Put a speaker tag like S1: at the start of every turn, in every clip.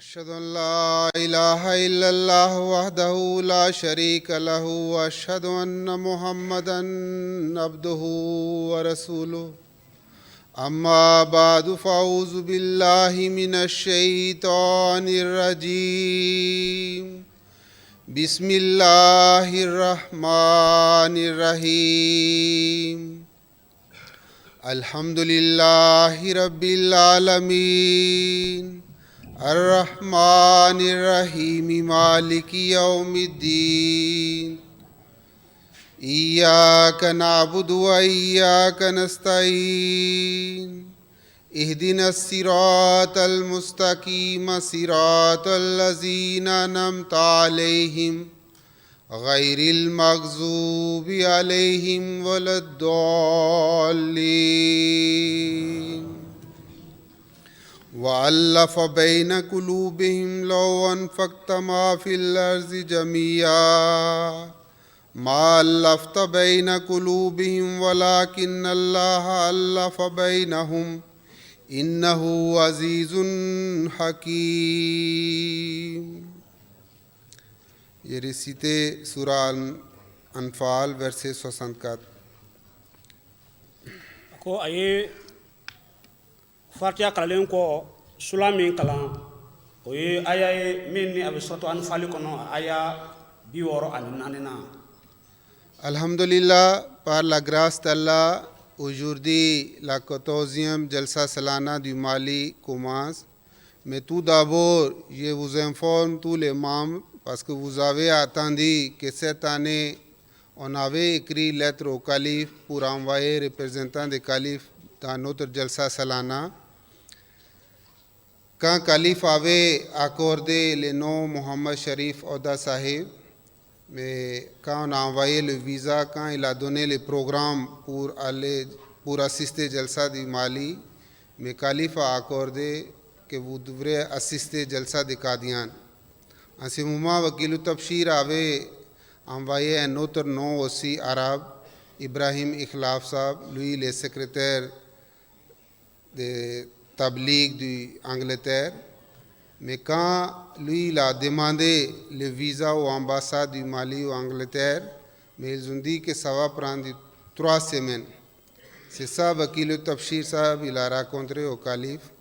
S1: أشهد أن لا إله إلا الله وحده لا شريك له وأشهد أن محمدا عبده ورسوله. أما بعد، فأعوذ بالله من الشيطان الرجيم. بسم الله الرحمن الرحيم. الحمد لله رب العالمين، الرحمن الرحيم، مالك يوم الدين. إياك نعبد وإياك نستعين. اهدنا الصراط المستقيم، صراط الذين أنعمت عليهم، غير المغضوب عليهم ولا الضالين. وألف بين قلوبهم، لو أنفقت ما في الأرض جميعا ما ألفت بين قلوبهم، ولكن الله ألف بينهم، إنه عزيز حكيم. J'ai récité Surah Anfal, verset 64.
S2: Ko a ye Fatiya kalanlen kɔ, sura min kalan, o ye aya ye min ni a bɛ sɔtɔ Anfali kɔnɔ, aya 64 na.
S1: Alhamdulillah, par la grâce d'Allah, aujourd'hui la 14e Jalsa Salana du Mali commence. Mais tout d'abord, je vous informe tous les membres, parce que vous avez attendu que cette année, on avait écrit lettre au calife pour envoyer représentant des califes dans notre Jalsa Salana. Quand calife avait accordé le nom Mohammad Sharif Oda Sahib, mais quand on a envoyé le visa, quand il a donné le programme pour aller pour assister Jalsa du Mali, mais calife a accordé que vous devrez assister Jalsa de Qadian. En ce moment, Wakil Tabshir avait envoyé un autre nom aussi arabe, Ibrahim Ikhlaf Saab, lui le secrétaire de Tabligh d'Angleterre. Mais quand lui il a demandé le visa aux ambassades du Mali ou Angleterre, mais ils ont dit que ça va prendre 3 semaines. C'est ça, Wakil Tabshir Saab, il a rencontré au calife.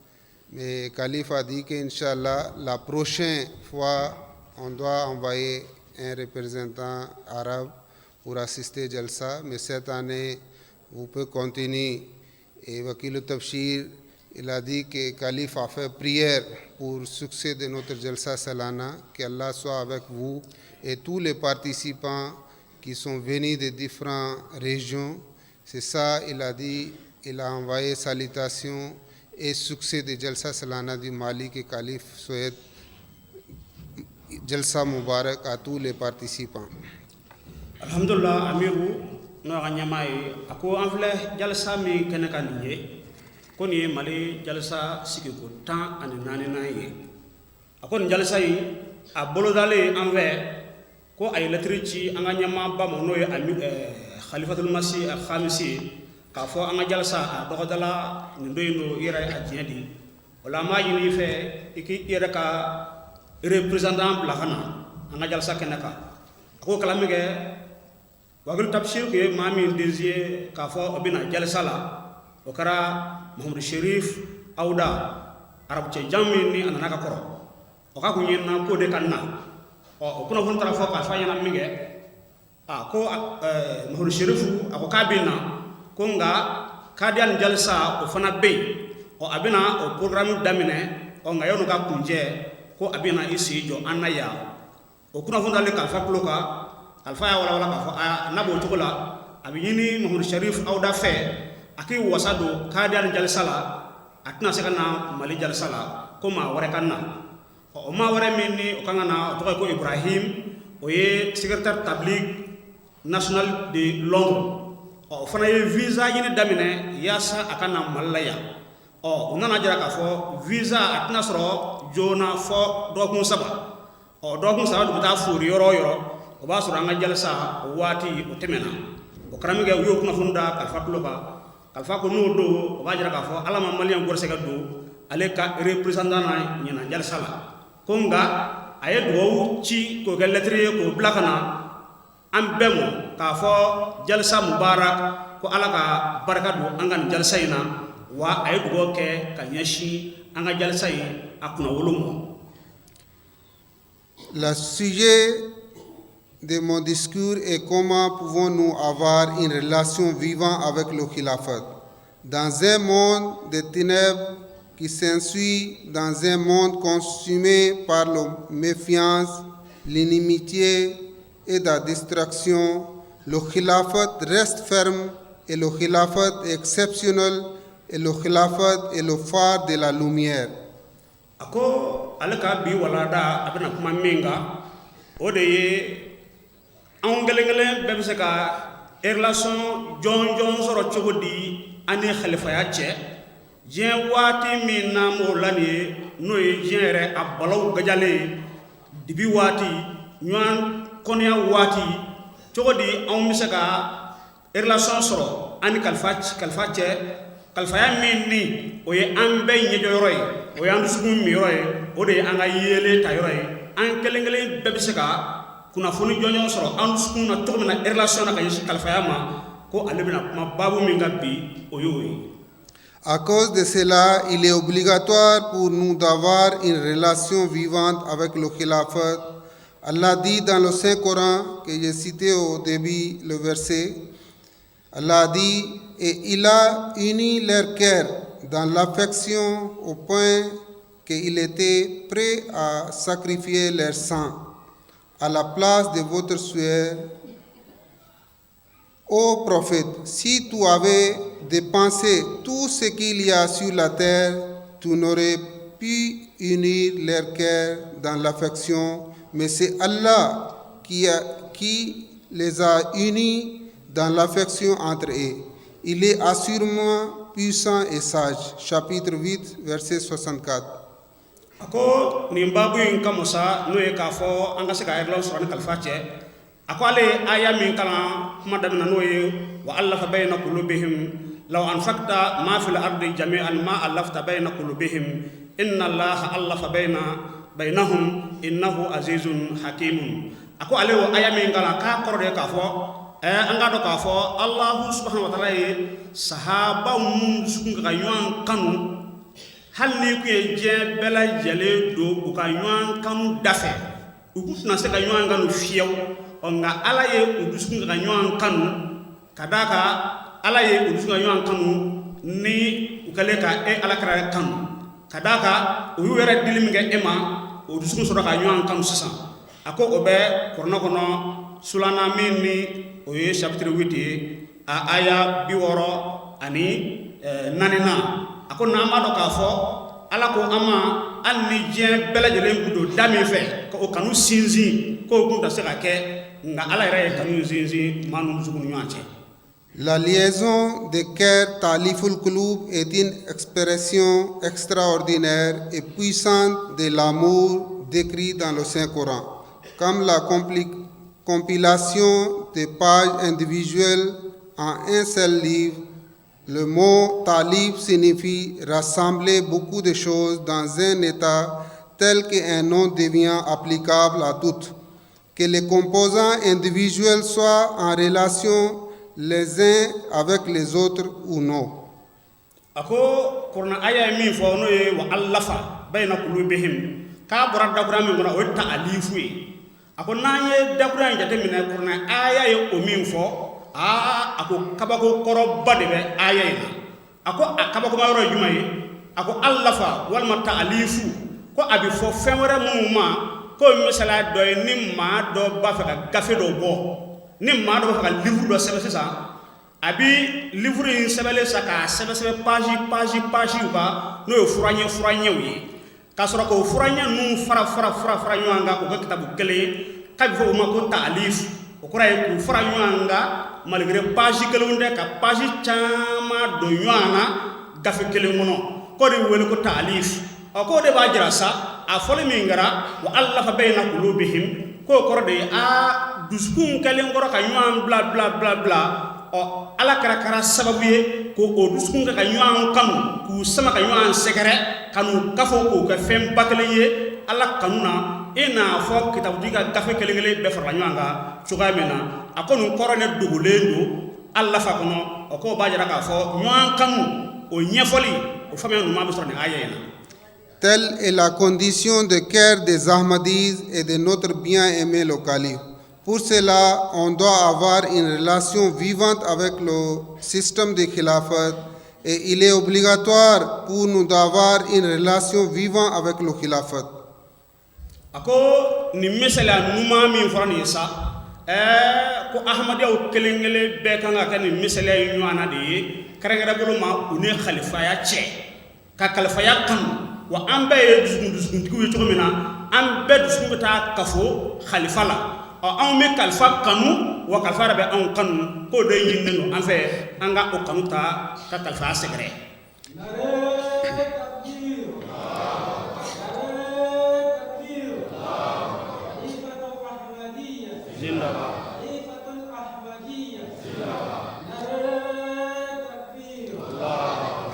S1: Mais le calife a dit qu'Inch'Allah, la prochaine fois, on doit envoyer un représentant arabe pour assister Jalsa. Mais cette année, vous pouvez continuer. Et Wakil Tabshir, il a dit que calife a fait prière pour succès de notre Jalsa Salana, qu'Allah soit avec vous et tous les participants qui sont venus de différentes régions. C'est ça, il a dit, il a envoyé salutations et succès de Jalsa Salana du Mali, que calife souhaite Jalsa Mubarak à tous les participants.
S2: Alhamdulillah, amiru n'o ka ɲɛmaa ye, a ko an filɛ jalisa min kɛnɛ kan nin ye, ko nin ye Mali jalisa sigiko 14nan ye. A ko nin jalisa in a bolodalen an fɛ, ko a ye lɛtiri ci an ka ɲɛmaaba ma, n'o ye ami Khalifatul Masi al Khamisi ye, k'a fɔ an ka jalisa a dɔgɔdala nin don in don, i yɛrɛ a diɲɛ di o la, an b'a ɲini i fɛ i k'i yɛrɛ ka représentant bila ka na an ka jalisa kɛnɛ kan. A ko kalan min kɛ, Wakil Tabshir tun ye maa min désigné k'a fɔ o bɛna jalisa la, o kɛra Mahamadu Sherif Awuda, arabu cɛjan min ni a nana ka kɔrɔ, o ka kun ɲinina k'o de ka na. Ɔ, o kunnafoni taara fɔ k'a fɔ a ɲɛna min kɛ, a ko Mahamadu Sherifu a ko k'a bɛ na, ko nka Kadian jalisa o fana bɛ yen. Ɔ, a bɛna o programme daminɛ, ɔ, nka yan'o ka kuncɛ, ko a bɛna i sigi jɔ an na yan. O kunnafoni dalen Kalifa tulo kan, Kalifa y'a walawala k'a fɔ a n'a b'o cogo la, a bɛ ɲini Mahamadu Sharif Awuda fɛ a k'i wasa don Kadian jalisa la, a tɛna se ka na Mali jalisa la, ko maa wɛrɛ ka na. Ɔ, o maa wɛrɛ min ni o kan ka na, o tɔgɔ ye ko Ibrahim, o ye secrétaire tabligh national de Londres. Ɔ, o fana ye visa ɲini daminɛ yaasa a ka na Mali la yan. Ɔ, u nana jira k'a fɔ visa a tɛna sɔrɔ joona fɔ dɔgɔkun 3. Ɔ, dɔgɔkun 3 dun bɛ taa foori yɔrɔ o yɔrɔ, o b'a sɔrɔ an ka jalisa o waati o tɛmɛna. O kɛra min kɛ, u y'o kunnafoni da Kalifa tulo kan. Kalifa ko n'o don, o b'a jira k'a fɔ Ala ma maliyɛn gɛrɛsɛgɛ don ale ka représentant na ɲinan jalisa la. Ko nka a ye dugawu ci k'o kɛ lɛtiri ye k'o bila ka na an bɛɛ mɔ k'a fɔ jalisa mubarak, ko Ala ka barika don an ka nin jalisa in na. Wa a ye dugawu kɛ ka ɲɛsin an ka jalisa in a kunnawolo mɔ.
S1: Le sujet de mon discours est: comment pouvons-nous avoir une relation vivante avec le Khilafat dans un monde de ténèbres qui s'ensuit, dans un monde consumé par la méfiance, l'inimitié et la distraction. Le Khilafat reste ferme et le Khilafat est exceptionnel et le Khilafat est le phare de la lumière.
S2: A ko ale ka bi walada, a bɛna kuma min kan, o de ye anw kelen kelen bɛɛ bɛ se ka relation jɔnjɔn sɔrɔ cogo di an ni xalifaya cɛ, diɲɛ waati min n'an b'o la nin ye, n'o ye diɲɛ yɛrɛ a balaw gajalen ye, dibi waati, ɲɔgɔn kɔnɔya waati. Cogo di anw bɛ se ka relation sɔrɔ an ni kalifa cɛ, kalifaya min ni o ye an bɛɛ ɲɛjɔyɔrɔ ye, o y'an dusukun miyɔrɔ ye, o de ye an ka yeelen ta yɔrɔ ye? An kelen kelen bɛɛ bɛ se ka kunnafoni jɔnjɔn sɔrɔ an dusukun na cogo min na, relation na ka ɲɛsin kalifaya ma, ko ale bɛna kuma baabu min kan bi, o y'o ye.
S1: À cause de cela, il est obligatoire pour nous d'avoir une relation vivante avec le Khilafat. Allah dit dans le Saint-Coran que j'ai cité au début le verset, Allah dit: «Et il a uni leur cœur dans l'affection au point qu'il était prêt à sacrifier leur sang à la place de votre sueur. Ô prophète, si tu avais dépensé tout ce qu'il y a sur la terre, tu n'aurais pu unir leur cœur dans l'affection, mais c'est Allah qui les a unis dans l'affection entre eux. Il est assurément puissant et sage.» Chapitre 8, verset 64.
S2: A ko nin baabu in kama sa, n'o ye k'a fɔ an ka se ka relation sɔrɔ ni kalifa cɛ, a ko ale ye aya min kalan kuma daminɛ, n'o ye wa allafa bayna qulubihim law anfaqta ma fil ardi jami'an ma allafta bayna qulubihim inna Allaha allafa baynahum innahu azizun hakimun. A ko ale o aya min kalan, k'a kɔrɔ de ye k'a fɔ an k'a dɔn k'a fɔ Allahu subhanahu wa ta'ala ye sahaba mun dusukun ka ɲɔgɔn kanu, hali n'i kun ye diɲɛ bɛɛ lajɛlen don u ka ɲɔgɔn kanu dafɛ, u kun tɛna se ka ɲɔgɔn kanu fiyewu. Ɔ nka Ala ye u dusukun ka ɲɔgɔn kanu, ka d'a kan Ala ye u dusukun ka ɲɔgɔn kanu ni u kɛlen ka e Ala kɛra kanu, ka d'a kan u y'u yɛrɛ dili min kɛ e ma, o dusukun sɔrɔ ka ɲɔgɔn kanu sisan. A ko o bɛ kuranɛ kɔnɔ sulana min ni o ye chapitre 8 ye, a aya 64nan. A ko n'an b'a dɔn k'a fɔ Ala ko an ma, hali ni diɲɛ bɛɛ lajɛlen kun don da min fɛ ka o kanu sinsin, k'o kun tɛ se ka kɛ, nka Ala yɛrɛ ye kanu sinsin maa ninnu dusukun ni ɲɔgɔn cɛ.
S1: La liaison des cœurs, Ta'liful Qulub, est une expression extraordinaire et puissante de l'amour décrit dans le Saint-Coran. Comme la compilation des pages individuelles en un seul livre, le mot Ta'lif signifie rassembler beaucoup de choses dans un état tel qu'un nom devient applicable à toutes. Que les composants individuels soient en relation les uns avec les autres ou non.
S2: A ko kuranɛ aya ye min fɔ, n'o ye wa allafa bayna qulubihim, k'a bɔra dakura min kɔnɔ, o ye ta'alifu ye. A ko n'an ye dakura in jateminɛ, kuranɛ aya ye o min fɔ, aa, a ko kabako kɔrɔba de bɛ aya in na. A ko a kabakoma yɔrɔ ye jumɛn ye? A ko allafa walima ta'alifu, ko a bɛ fɔ fɛn wɛrɛ minnu ma, ko misaliya dɔ ye ni maa dɔ b'a fɛ ka gafe dɔ bɔ, ni maa dɔ b'a fɛ ka livre dɔ sɛbɛn sisan, a bi livre in sɛbɛnlen sa k'a sɛbɛn sɛbɛn page page page kan, n'o ye furaɲɛ furaɲɛw ye, k'a sɔrɔ k'o furaɲɛ ninnu fara fara fara fara ɲɔgɔn kan k'o kɛ kitabu kelen ye, k'a bɛ fɔ o ma ko ta'alif. O kɔrɔ ye k'u fara ɲɔgɔn kan malgré page kelenw tɛ, ka page caman don ɲɔgɔn na gafe kelen kɔnɔ, k'o de bɛ wele ko ta'alif. Ɔ, k'o de b'a jira sa, a fɔli min kɛra wa allafa bayna qulubihim, k'o kɔrɔ de ye aa, dusukun kɛlen kɔrɔ ka ɲɔgɔn bila bila bila bila. Ɔ, Ala kɛra sababu ye k'o o dusukun kɛ ka ɲɔgɔn kanu, k'u sama ka ɲɔgɔn sɛgɛrɛ, ka n'u kafo k'o kɛ fɛn ba kelen ye. Ala kanu na i n'a fɔ kitabutigi ka gafe kelen kelen bɛɛ farala ɲɔgɔn kan cogoya min na. A ko nin kɔrɔ ne dogolen don Allah fa kɔnɔ. O ko b'a jira k'a fɔ ɲɔgɔn kanu, o ɲɛfɔli, o faamuya ɲuman bɛ sɔrɔ nin aya in na.
S1: Telle est la condition de cœur des Ahmadis et de notre bien-aimé le calife. Pour cela, on doit avoir une relation vivante avec le système de Khilafat et il est obligatoire pour nous d'avoir une relation vivante avec le Khilafat.
S2: A ko nin misaliya ɲuman min fɔra nin ye sa, ko Ahmadiyaw kelen kelen bɛɛ kan ka kɛ nin misaliya in ɲɔgɔn na de ye, kɛrɛnkɛrɛn bolo ma u ni khalifaya cɛ, ka kalifaya kanu. Wa an bɛɛ ye dusukuntigiw ye cogo min na, an bɛɛ dusukun bɛ taa kafo khalifa la. Ɔ, anw bɛ kalifa kanu, wa kalifa yɛrɛ bɛ anw kanu. K'o de ɲininen don an fɛ, an ka o kanu ta ka kalifaya sɛgɛrɛ.
S3: نعرہ تکبیر، نعرہ تکبیر، خلیفۃ الاحمدیہ، خلیفۃ الاحمدیہ، نعرہ تکبیر۔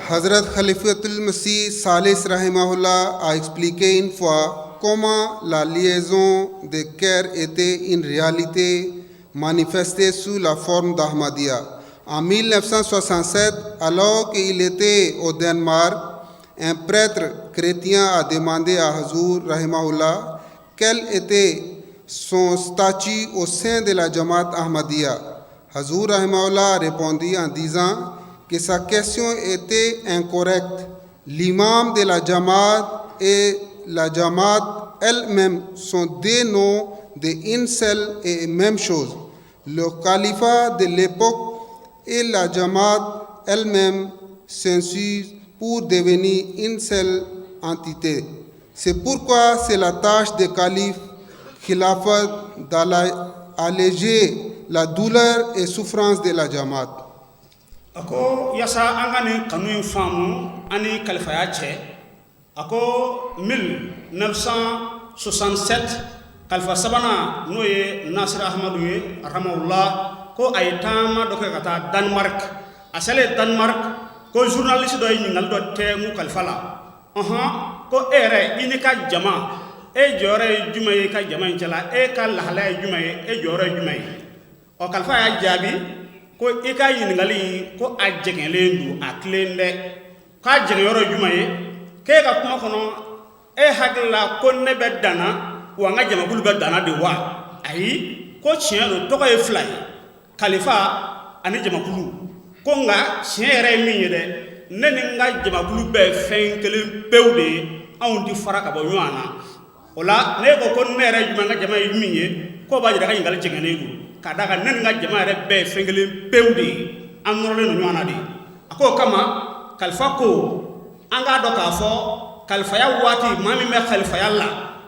S1: Hazrat Khalifatul Masih Salis Rahimahullah a expliqué une fois comment la liaison de cœur était une réalité manifestée sous la forme d'Ahmadiyya. En 1967, alors qu'il était au Danemark, un prêtre chrétien a demandé à Hazur Rahimahullah quel était son statut au sein de la Jamaat Ahmadiyya. Hazur Rahimahullah a répondu en disant que sa question était incorrecte. L'imam de la Jamaat et la Jamaat elle-même sont deux noms d'une seule et même chose. Le califat de l'époque et la Jamaat elle-même s'unissent pour devenir une seule entité. C'est pourquoi c'est la tâche des califes Khilafat d'alléger la douleur et souffrance de la Jamaat.
S2: A ko yaasa an ka nin kanu in faamu an ni kalifaya cɛ, a ko 1967, kalifa sabanan, n'o ye Nasir Ahmadu ye rahimahullah, ko a ye taama dɔ kɛ ka taa Danemark. A selen Danemark, ko journaliste dɔ ye ɲininkali dɔ tɛngu kalifa la: ɔhɔn, ko e yɛrɛ, i n'i ka jama, e jɔyɔrɔ ye jumɛn ye i ka jama in cɛla? E ka lahalaya ye jumɛn ye? E jɔyɔrɔ ye jumɛn ye? Ɔ, kalifa y'a jaabi ko i ka ɲininkali in, ko a jɛngɛlen don, a tilen dɛ. K'a jɛngɛyɔrɔ ye jumɛn ye? K'e ka kuma kɔnɔ, e hakili la ko ne bɛ danna wa n ka jamakulu bɛ danna de wa? Ayi, ko tiɲɛ don, tɔgɔ ye fila ye, kalifa ani jamakulu. Ko nka tiɲɛ yɛrɛ ye min ye dɛ, ne ni n ka jamakulu bɛɛ ye fɛn kelen pewu de ye, anw ti fara ka bɔ ɲɔgɔn na. O la, ne ko ko ne yɛrɛ ye jumɛn, n ka jama ye min ye, k'o b'a jira ka ɲininkali jɛngɛnnen don, ka d'a kan ne ni n ka jama yɛrɛ bɛɛ ye fɛn kelen pewu de ye, an nɔrɔlen don ɲɔgɔn na de. A k'o kama, kalifa ko an k'a dɔn k'a fɔ kalifaya waati, maa min bɛ kalifaya la,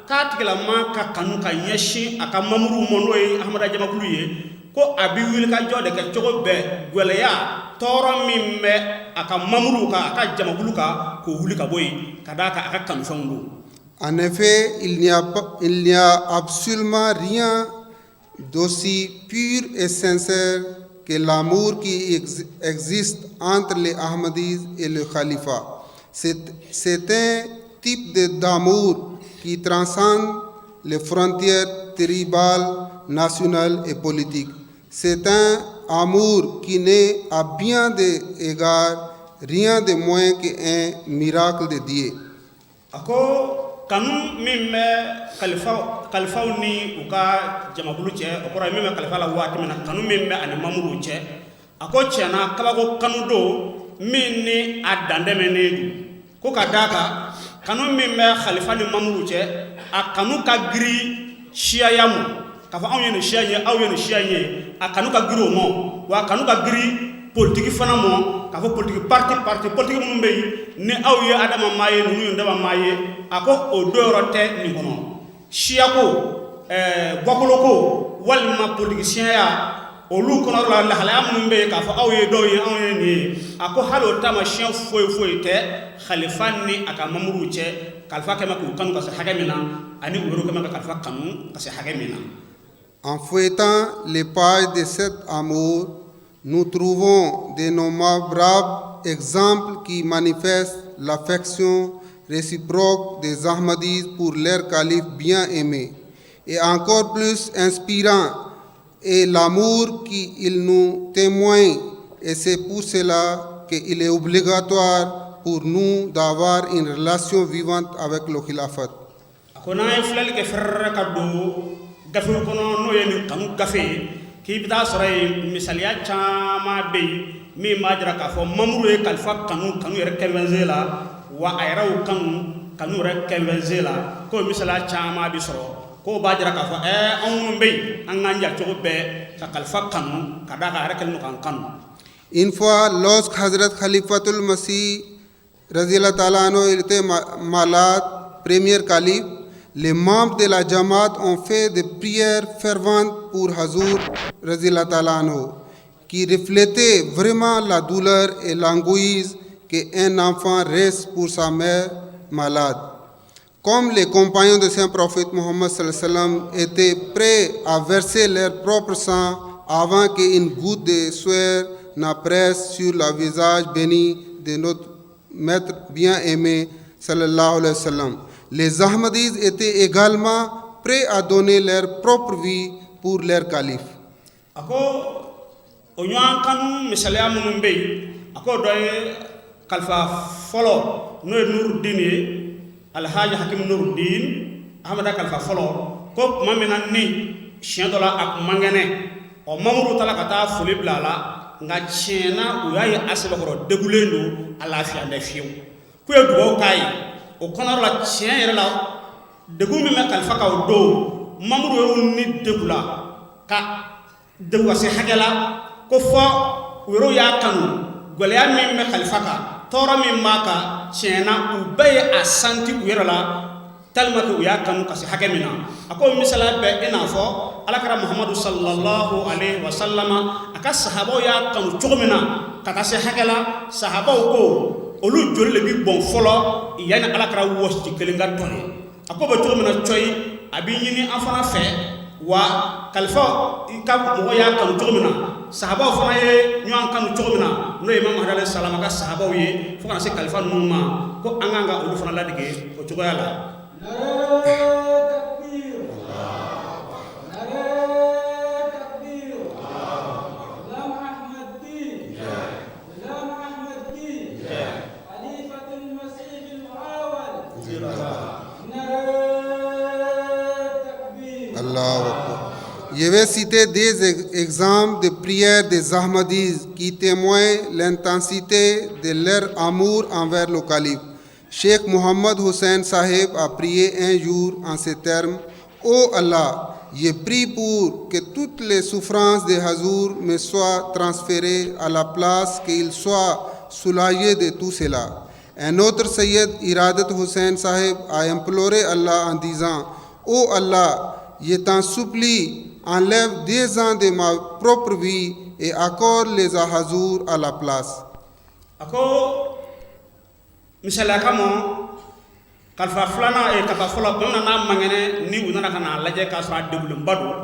S2: k'a tigilama ka kanu ka ɲɛsin a ka mamuruw ma, n'o ye Ahamada jamakulu ye, ko a bɛ wuli ka jɔ de kɛ cogo bɛɛ, gwɛlɛya tɔɔrɔ min bɛ a ka mamuruw kan, a ka jamakulu kan, k'o wuli ka bɔ yen, ka d'a kan a ka kanufɛnw don.
S1: En effet, il n'y a absolument rien d'aussi pur et sincère que l'amour qui existe entre les Ahmadis et le Khalifa. C'est un type d'amour qui transcende les frontières tribales, nationales et politiques. C'est un amour qui n'est à bien des égards rien de moins qu'un miracle de Dieu.
S2: A ko kanu min bɛ kalifaw ni u ka jamakulu cɛ, o kɔrɔ ye min bɛ kalifa la waati min na, kanu min bɛ ani mamuruw cɛ, a ko tiɲɛna kabako kanu don min ni a dantɛmɛnen don. Ko ka d'a kan, kanu min bɛ kalifa ni mamuruw cɛ, a kanu ka giri siyaya ma, k'a fɔ anw ye nin siya in ye, aw ye nin siya in ye, a kanu ka giri o ma. Wa a kanu ka giri politiki fana ma, k'a fɔ politiki parti politiki minnu bɛ yen, ni aw ye adama maa ye, ninnu ye dama maa ye, a ko o dɔyɔrɔ tɛ nin kɔnɔ. Siyako, bɔkoloko walima politikisiyɛnya, olu kɔnɔ la, lahalaya minnu bɛ yen k'a fɔ aw ye dɔw ye, anw ye nin ye, a ko hali o taamasiyɛn foyi foyi tɛ khalifa ni a ka mamuruw cɛ. Kalifa kɛmɛ k'u kanu ka se hakɛ min na, ani u yɛrɛ kɛmɛ ka kalifa kanu ka se hakɛ min na.
S1: En feuilletant les pages de cet amour, nous trouvons d'innombrables exemples qui manifestent l'affection réciproque des Ahmadis pour leur calife bien-aimé. Et encore plus inspirant est l'amour qu'il nous témoigne, et c'est pour cela qu'il est obligatoire pour nous d'avoir une relation vivante avec le Khilafat.
S2: A ko n'an ye filɛli kɛ fɛrɛrɛ ka don gafew kɔnɔ, n'o ye nin kanu gafe ye, k'i bɛ taa sɔrɔ yen misaliya caman bɛ yen min b'a jira k'a fɔ mamuru ye kalifa kanu, kanu yɛrɛ kɛnfɛnse la, wa a yɛrɛ y'o kanu, kanu yɛrɛ kɛnfɛnse la. K'o misaliya caman bɛ sɔrɔ, k'o b'a jira k'a fɔ anw minnu bɛ yen, an k'an ja cogo bɛɛ ka kalifa kanu, ka d'a kan a yɛrɛ kɛlen don k'an kanu.
S1: Une fois, lorsque Hazrat Khalifatul Masih Razila Ta'ala anhu était malade, premier calife, les membres de la Jamaat ont fait des prières ferventes pour Hazur Razila Ta'ala anhu, qui reflétaient vraiment la douleur et l'angoisse qu'un enfant ressent pour sa mère malade. Comme les compagnons de Saint Prophète Mohammed sallallahu alayhi wa sallam étaient prêts à verser leur propre sang avant qu'une goutte de sueur n'apparaisse sur le visage béni de notre maître bien-aimé sallallahu alayhi wa sallam, les Ahmadis étaient également prêts à donner leur propre vie pour leur calife.
S2: A ko o ɲɔgɔn kanu misaliya minnu bɛ yen, a k'o dɔ ye kalifa fɔlɔ, n'o ye Nurudin ye, Alhaji Hakim Nurudin Ahmada, kalifa fɔlɔ. Ko tuma min na ni siɲɛ dɔ la a kun man kɛnɛ, ɔ mamuru taara ka taa foli bila a la, nka tiɲɛna u y'a ye a sɛbɛkɔrɔ degulen don, a lafiya tɛ fiyewu. K'u ye dugawu k'a ye o kɔnɔyɔrɔ la. Tiɲɛ yɛrɛ la, degun min bɛ kalifa kan o don, mamuru yɛrɛw ni degun la ka degun ka se hakɛ la, ko fɔ u yɛrɛw y'a kanu. Gɛlɛya min bɛ kalifa kan, tɔɔrɔ min b'a kan, tiɲɛna u bɛɛ ye a santi u yɛrɛ la, tellement que u y'a kanu ka se hakɛ min na. A ko misaliya bɛ i n'a fɔ alakira Muhamadu sallallahu alaihi wa sallama, a ka sahabaw y'a kanu cogo min na ka taa se hakɛ la, sahabaw ko olu joli de bi bɔn fɔlɔ yanni alakira wɔsi kelen ka tɔn ye. A ko bɛ cogo min na cɔyi, a b'i ɲini an fana fɛ wa kalifa i ka mɔgɔ y'a kanu cogo min na, sahabaw fana ye ɲɔgɔn kanu cogo min na, n'o ye Imam Mahdi alayhi salam ka sahabaw ye, fo ka na se kalifa ninnu ma, ko an kan ka olu fana ladege o cogoya la.
S3: نعرہ تکبیر، نعرہ تکبیر۔ غلام احمد کی، غلام احمد کی، خلیفۃ المسیح الاول۔ نعرہ تکبیر۔
S1: Allah Akbar. Je vais citer des exemples de prières des Ahmadis qui témoignent l'intensité de leur amour envers le calife. Cheikh Mohammed Hussein Sahib a prié un jour en ces termes: Ô Allah, je prie pour que toutes les souffrances de Hazour me soient transférées à la place, qu'il soit soulagé de tout cela. Un autre Sayyid Iradat Hussein Sahib a imploré Allah en disant: Ô Allah, je t'en supplie, enlève 2 ans de ma propre vie et accorde-les à Hazour à la place.
S2: A ko misaliya kama, kalifa filanan ye kalifa fɔlɔ, tuma min na n'a man kɛnɛ, ni u nana ka n'a lajɛ k'a sɔrɔ a degunlenba don,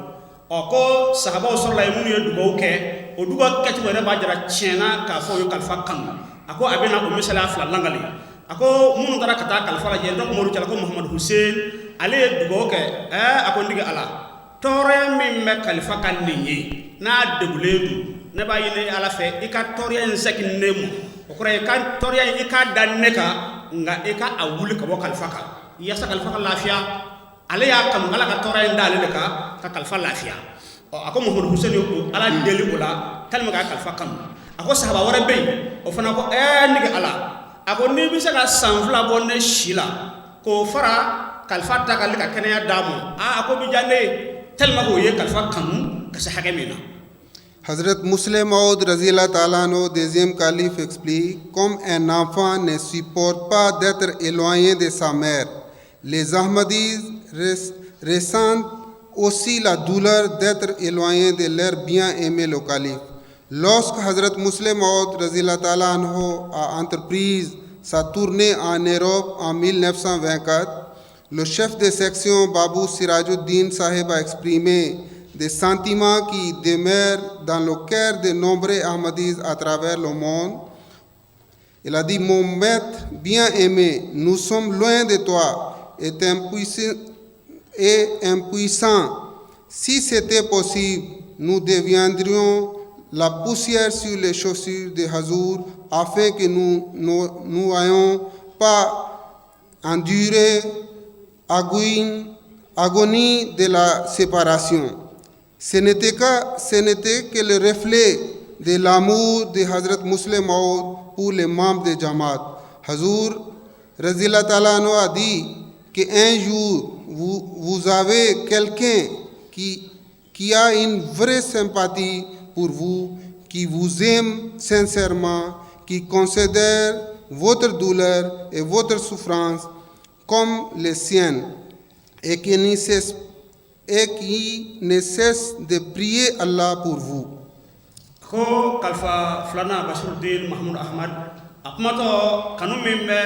S2: ɔ ko sahabaw sɔrɔla yen minnu ye dugawu kɛ. O dugawu kɛcogo yɛrɛ b'a jira tiɲɛna k'a fɔ u ye kalifa kanu. A ko a bɛna o misaliya fila langali. A ko minnu taara ka taa kalifa lajɛ, dɔ tun b'olu cɛla ko Muhamadu Hussein, ale ye dugawu kɛ. A ko n digi Ala, tɔɔrɔya min bɛ kalifa ka nin ye n'a degulen don, ne b'a ɲini Ala fɛ i ka tɔɔrɔya in segin ne ma. O kɔrɔ ye i ka tɔɔrɔya in, i k'a da ne kan, nka i ka a wuli ka bɔ kalifa kan yaasa kalifa ka lafiya. Ale y'a kanu Ala ka tɔɔrɔya in da ale de kan ka kalifa lafiya. Ɔ a ko Muhamadu Hussein ye o Ala deli o la tellement k'a kalifa kanu. A ko sahaba wɛrɛ bɛ yen, o fana ko nige Ala, a ko n'i bɛ se ka san 2 bɔ ne si la k'o fara kalifa ta kan ka kɛnɛya d'a ma, aa a ko bi diya ne ye, tellement que o ye kalifa kanu ka se hakɛ min na.
S1: Hazrat Musleh Maud Razila Ta'ala anhu, deuxième calife, explique: Comme un enfant ne supporte pas d'être éloigné de sa mère, les Ahmadis ressentent aussi la douleur d'être éloignés de leur bien-aimé le calife. Lorsque Hazrat Musleh Maud Razila Ta'ala anhu a entrepris sa tournée en Europe en 1924, le chef de section Babu Sirajuddin Sahib a exprimé des sentiments qui demeurent dans le cœur de nombreux Ahmadis à travers le monde. Il a dit, mon maître bien-aimé, nous sommes loin de toi et impuissants. Si c'était possible, nous deviendrions la poussière sur les chaussures de Hazour afin que nous n'ayons pas enduré agonie de la séparation. Ce n'était que le reflet de l'amour de Hazrat Musleh Maud pour les membres de Jamaat. Hazour Razila Ta'ala anhu a dit qu'un jour, vous avez quelqu'un qui a une vraie sympathie pour vous, qui vous aime sincèrement, qui considère votre douleur et votre souffrance comme les siennes et qui ne cesse de prier Allah pour vous.
S2: Ko kalifa filanan Basiruddin Mahmud Ahmad a kumatɔ kanu min bɛ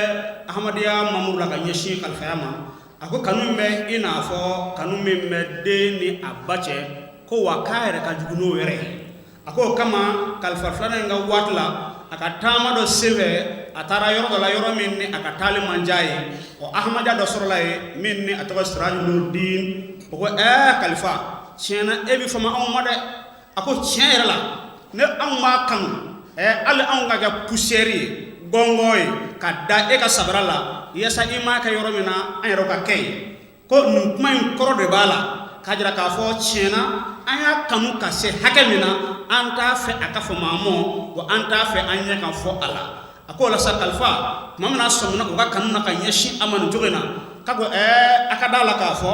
S2: Ahmadiyya mamuru la ka ɲɛsin kalifaya ma, a ko kanu min bɛ i n'a fɔ kanu min bɛ den ni a ba cɛ, ko wa k'a yɛrɛ ka jugu n'o yɛrɛ ye. A ko o kama kalifa filanan in ka waati la, a ka taama dɔ senfɛ, a taara yɔrɔ dɔ la, yɔrɔ min ni a ka taali man diya ye. Ɔ, Ahmadiyya dɔ sɔrɔla yen min ni a tɔgɔ Sirajuluddin. O ko ɛɛ kalifa, tiɲɛna e bɛ fama anw ma dɛ. A ko tiɲɛ yɛrɛ la, ne anw b'a kanu ɛ hali anw ka kɛ poussière ye, gɔngɔn ye, ka da e ka sabara la, yaasa i m'a kɛ yɔrɔ min na, an yɛrɛ ka kɛ yen. Ko nin kuma in kɔrɔ de b'a la k'a jira k'a fɔ tiɲɛna an y'a kanu ka se hakɛ min na, an t'a fɛ a ka fama an ma, wa an t'a fɛ an ɲɛ ka fɔ a la. A ko o la sa, kalifa tuma min na a sɔmina u ka kanu na ka ɲɛsin a ma nin cogo in na, k'a ko ɛɛ a ka d'a la k'a fɔ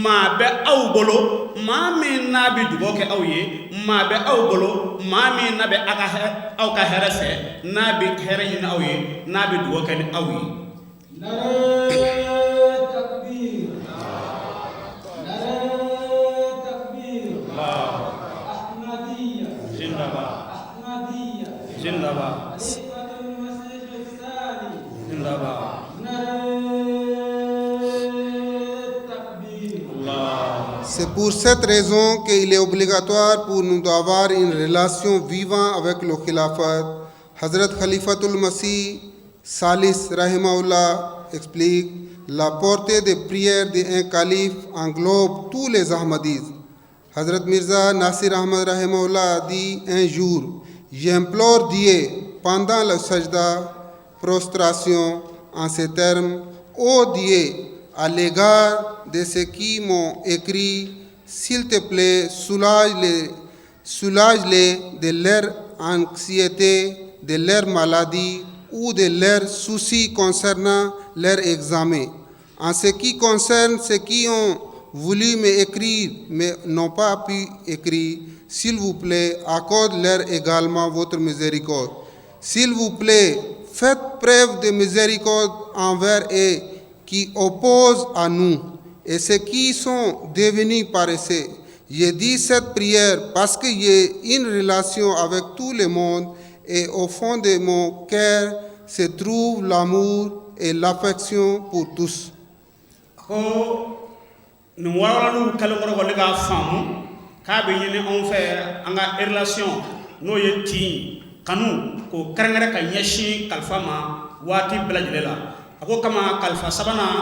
S2: maa bɛ aw bolo, maa min n'a bɛ dugawu kɛ aw ye, maa bɛ aw bolo, maa min n'a bɛ aw ka hɛrɛ fɛ, n'a bɛ hɛrɛ ɲini aw ye, n'a bɛ dugawu kɛ ni aw ye.
S3: Nare takbir. Nare takbir. Ahmadiyya.
S2: Zindabad.
S3: Ahmadiyya.
S2: Zindabad.
S3: Khalifatul Masih Thani.
S2: Zindabad.
S3: Nare takbir.
S1: C'est pour cette raison qu'il est obligatoire pour nous d'avoir une relation vivante avec le Khilafat. Hazrat Khalifatul Masih Salis Rahimahullah explique: la portée des prières d'un calife englobe tous les Ahmadis. Hazrat Mirza Nasir Ahmad Rahimahullah a dit un jour: j'implore Dieu pendant le sajda, prostration, en ces termes: Ô Dieu, à l'égard de ceux qui m'ont écrit, s'il te plaît, soulage-les de leur anxiété, de leur maladie ou de leurs soucis concernant leur examen. En ce qui concerne ceux qui ont voulu m'écrire mais n'ont pas pu écrire, s'il vous plaît, accorde-leur également votre miséricorde. S'il vous plaît, faites preuve de miséricorde envers eux qui opposent à nous et ceux qui sont devenus paresseux. J'ai dit cette prière parce que j'ai une relation avec tout le monde et au fond de mon cœur se trouve l'amour et l'affection pour tous.
S2: Ko nin walawalaliw kɛlen kɔrɔ kɔni k'a faamu k'a bɛ ɲini anw fɛ an ka relation n'o ye tin kanu k'o kɛrɛnkɛrɛn ka ɲɛsin kalifa ma waati bɛɛ lajɛlen la. A ko kama kalifa sabanan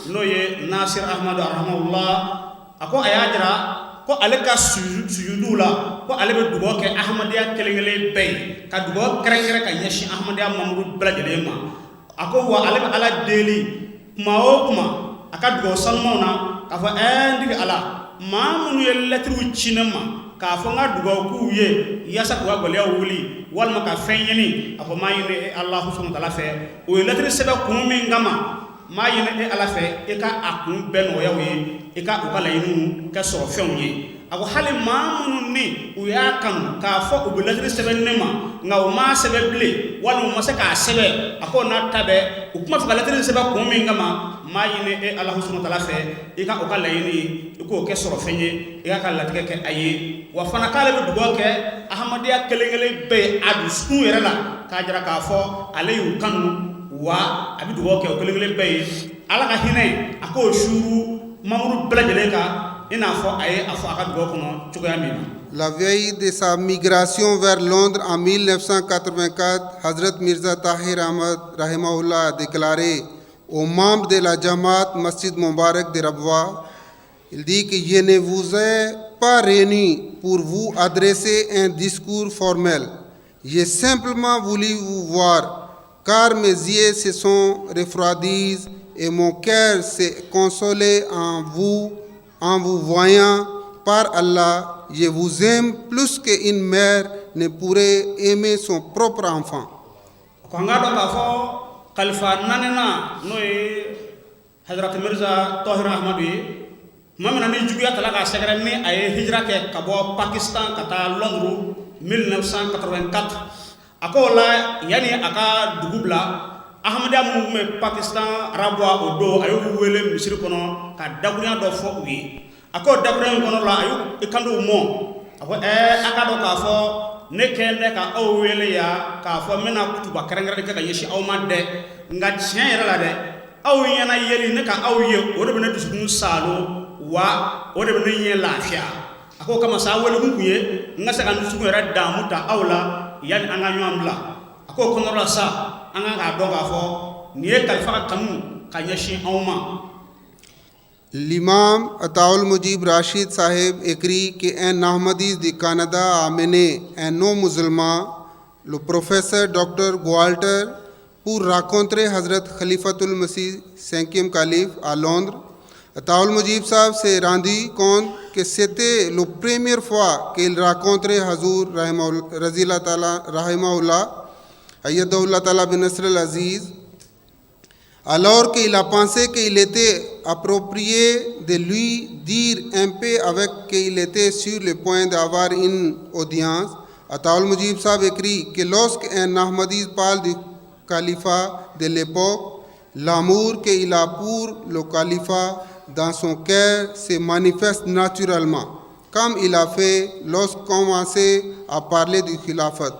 S2: n'o ye Nasir Ahmadu rahimahullah, a ko a y'a jira ko ale ka sujudu la, ko ale bɛ dugawu kɛ Ahmadiyya kelen kelen bɛɛ ye, ka dugawu kɛrɛnkɛrɛn ka ɲɛsin Ahmadiyya mamuru bɛɛ lajɛlen ma. A ko wa ale bɛ Ala deli kuma o kuma a ka dugawu sanumanw na k'a fɔ ɛɛ n tigi Ala, maa minnu ye lɛtiriw ci ne ma k'a fɔ n ka dugawu k'u ye yaasa k'u ka gɛlɛyaw wuli walima ka fɛn ɲini, a ko n m'a ɲini e Alahu subahana taala fɛ, o ye lɛtiri sɛbɛn kun min kama, n m'a ɲini e Ala fɛ i ka a kun bɛɛ nɔgɔya u ye, i ka u ka laɲiniw kɛ sɔrɔ fɛnw ye. A ko hali maa minnu ni u y'a kanu k'a fɔ u bɛ lɛtiri sɛbɛn ne ma nka u m'a sɛbɛn bilen walima u ma se k'a sɛbɛn, a ko n'a ta bɛɛ u kuma fɛ ka lɛtiri sɛbɛn kun min kama, n m'a ɲini e Alahu subahana taala fɛ i ka u ka laɲini i k'o kɛ sɔrɔ fɛn ye, i k'a ka latigɛ kɛ a ye. Wa fana k'ale bɛ dugawu kɛ Ahmadiyya kelen kelen bɛɛ ye a dusukun yɛrɛ la k'a jira k'a fɔ ale y'u kanu, wa a bɛ dugawu kɛ o kelen kelen bɛɛ ye. Ala ka hinɛ a k'o suuru mamuru bɛɛ lajɛlen kan. I n'a fɔ a ye a fɔ a ka dugawu kɔnɔ cogoya min na.
S1: La veille de sa migration vers Londres en 1984, Hazrat Mirza Tahir Ahmad Rahimahullah a déclaré aux membres de la Jamaat Masjid Mubarak de Rabwa, il dit que je ne vous ai pas réunis pour vous adresser un discours formel. J'ai simplement voulu vous voir, car mes yeux se sont refroidis et mon cœur s'est consolé en vous, en vous voyant. Par Allah, je vous aime plus qu'une mère ne pourrait aimer son propre enfant.
S2: Ko an k'a dɔn k'a fɔ kalifa naaninan, n'o ye Hazrat Mirza Tɔhir Ahmadu ye, tuma min na ni juguya tala k'a sɛgɛrɛ, ni a ye hijira kɛ ka bɔ Pakistan ka taa Londres 1984, a ko o la, yanni a ka dugu bila, Ahmadiyya minnu tun bɛ Pakistan Rabwa o don, a y'olu wele misiri kɔnɔ ka dakurunya dɔ fɔ u ye. A ko dakurunya in kɔnɔ la, a y'u kanto u mɔ, a ko a ka dɔn k'a fɔ ne kɛlen tɛ ka aw wele yan k'a fɔ n bɛna kutuba kɛrɛnkɛrɛn kɛ ka ɲɛsin aw ma dɛ. Nka tiɲɛ yɛrɛ la dɛ, aw ɲɛna yeli, ne ka aw ye, o de bɛ ne dusukun saalo wa o de bɛ ne ɲɛ lafiya. A ko kama sa, welekun kun ye n ka se ka n dusukun yɛrɛ damu ta aw la yanni an ka ɲɔgɔn bila. A ko kɔnɔ la sa, an kan k'a dɔn k'a fɔ nin ye kalifa ka kanu ka ɲɛsin anw ma.
S1: L'imam Ataul Mujib Rashid Sahib écrit qu'un Ahmadi du Canada a amené un non-musulman, le professeur Dr. Gwalter, pour rencontrer Hazrat Khalifatul Masih, cinquième calife, à Londres. Ataul Mujib Sahib s'est rendu compte que c'était la première fois qu'il rencontrait Hazur Razila Ta'ala, Rahimahullah, Ayyadahullah Ta'ala bin Nasr al-Aziz. Alors qu'il a pensé qu'il était approprié de lui dire un peu avec qu'il était sur le point d'avoir une audience, Ataul Mujib Sahib écrit que lorsqu'un Ahmadi parle du califat de l'époque, l'amour qu'il a pour le califat dans son cœur se manifeste naturellement, comme il a fait lorsqu'on commençait à parler du khilafat.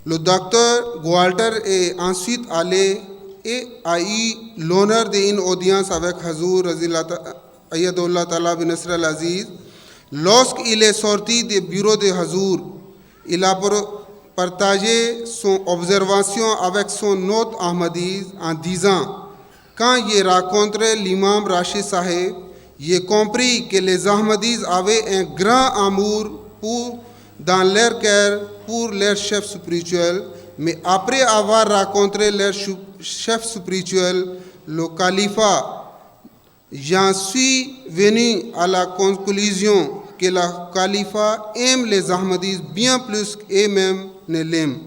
S1: Le docteur Gwalter est ensuite allé et a eu l'honneur d'une audience avec Hazur Ayyadullah Ta'ala bin Nasr al-Aziz. Lorsqu'il est sorti du bureau de Hazur, il a partagé son observation avec son autre Ahmadis en disant: Quand j'ai rencontré l'imam Rashid Sahib, j'ai compris que les Ahmadis avaient un grand amour dans leur cœur pour leur chef spirituel, mais après avoir rencontré leur chef spirituel, le califat, j'en suis venu à la conclusion que le califat aime les Ahmadis bien plus qu'eux-mêmes ne l'aiment.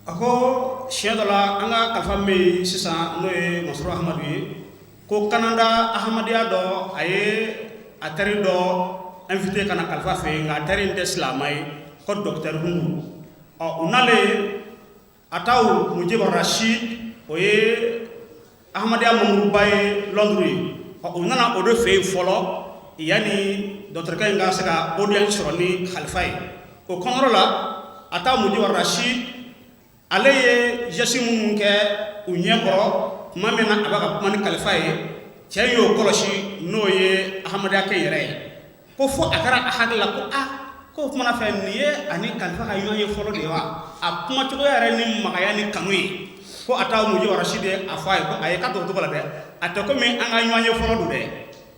S2: A ko siɲɛ dɔ la, an ka kalifa min bɛ yen sisan, n'o ye Masuru Ahmadu ye, ko Kanada Ahmadiyya dɔ, a ye a teri dɔ invité ka na kalifa fɛ yen, nka a teri in tɛ silamɛ ye, ko docteur Hungu. Ɔ, u nalen, Ataw Mujib Rashid, o ye Ahmadiyya mamuruba ye Londres ye, ɔ, u nana o de fɛ yen fɔlɔ yanni dɔgɔtɔrɔkɛ in ka se ka audience sɔrɔ ni khalifa ye. O kɔnɔyɔrɔ la, Ataw Mujib Rashid, ale ye geste minnu kɛ u ɲɛ kɔrɔ tuma min na a b'a ka kuma ni kalifa ye, cɛ y'o kɔlɔsi, n'o ye Ahmadiyya kɛ yɛrɛ ye, ko fo a kɛra a hakili la ko a ko o kumana fɛ, nin ye ani kalifa ka ɲɔgɔn ye fɔlɔ de ye wa, a kumacogo yɛrɛ ni magaya ni kanu ye. Ko a taa Mujib Rashid ye a fɔ a ye ko a ye ka to cogo la dɛ, a tɛ komi an ka ɲɔgɔn ye fɔlɔ don dɛ.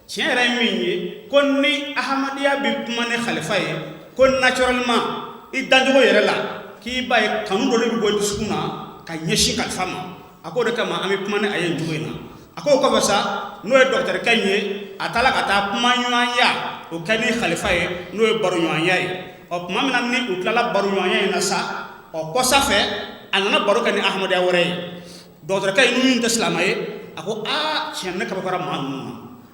S2: Tiɲɛ yɛrɛ ye min ye, ko ni Ahmadiyya bɛ kuma ni khalifa ye, ko naturellement i dancogo yɛrɛ la, k'i b'a ye kanu dɔ de bɛ bɔ i dusukun na ka ɲɛsin kalifa ma. A k'o de kama an bɛ kuma ni a ye nin cogo in na. A k'o kɔfɛ sa, n'o ye dɔgɔtɔrɔkɛ in ye, a taara ka taa kuma ɲɔgɔnya o kɛ ni khalifa ye, n'o ye baroɲɔgɔnya ye. Ɔ, tuma min na ni u tilala baroɲɔgɔnya in na sa, ɔ, kɔsa fɛ a nana baro kɛ ni Ahmadiyya wɛrɛ ye, dɔgɔtɔrɔkɛ in min tɛ silamɛ ye. A ko aa, tiɲɛ, ne kabakora maa ninnu na.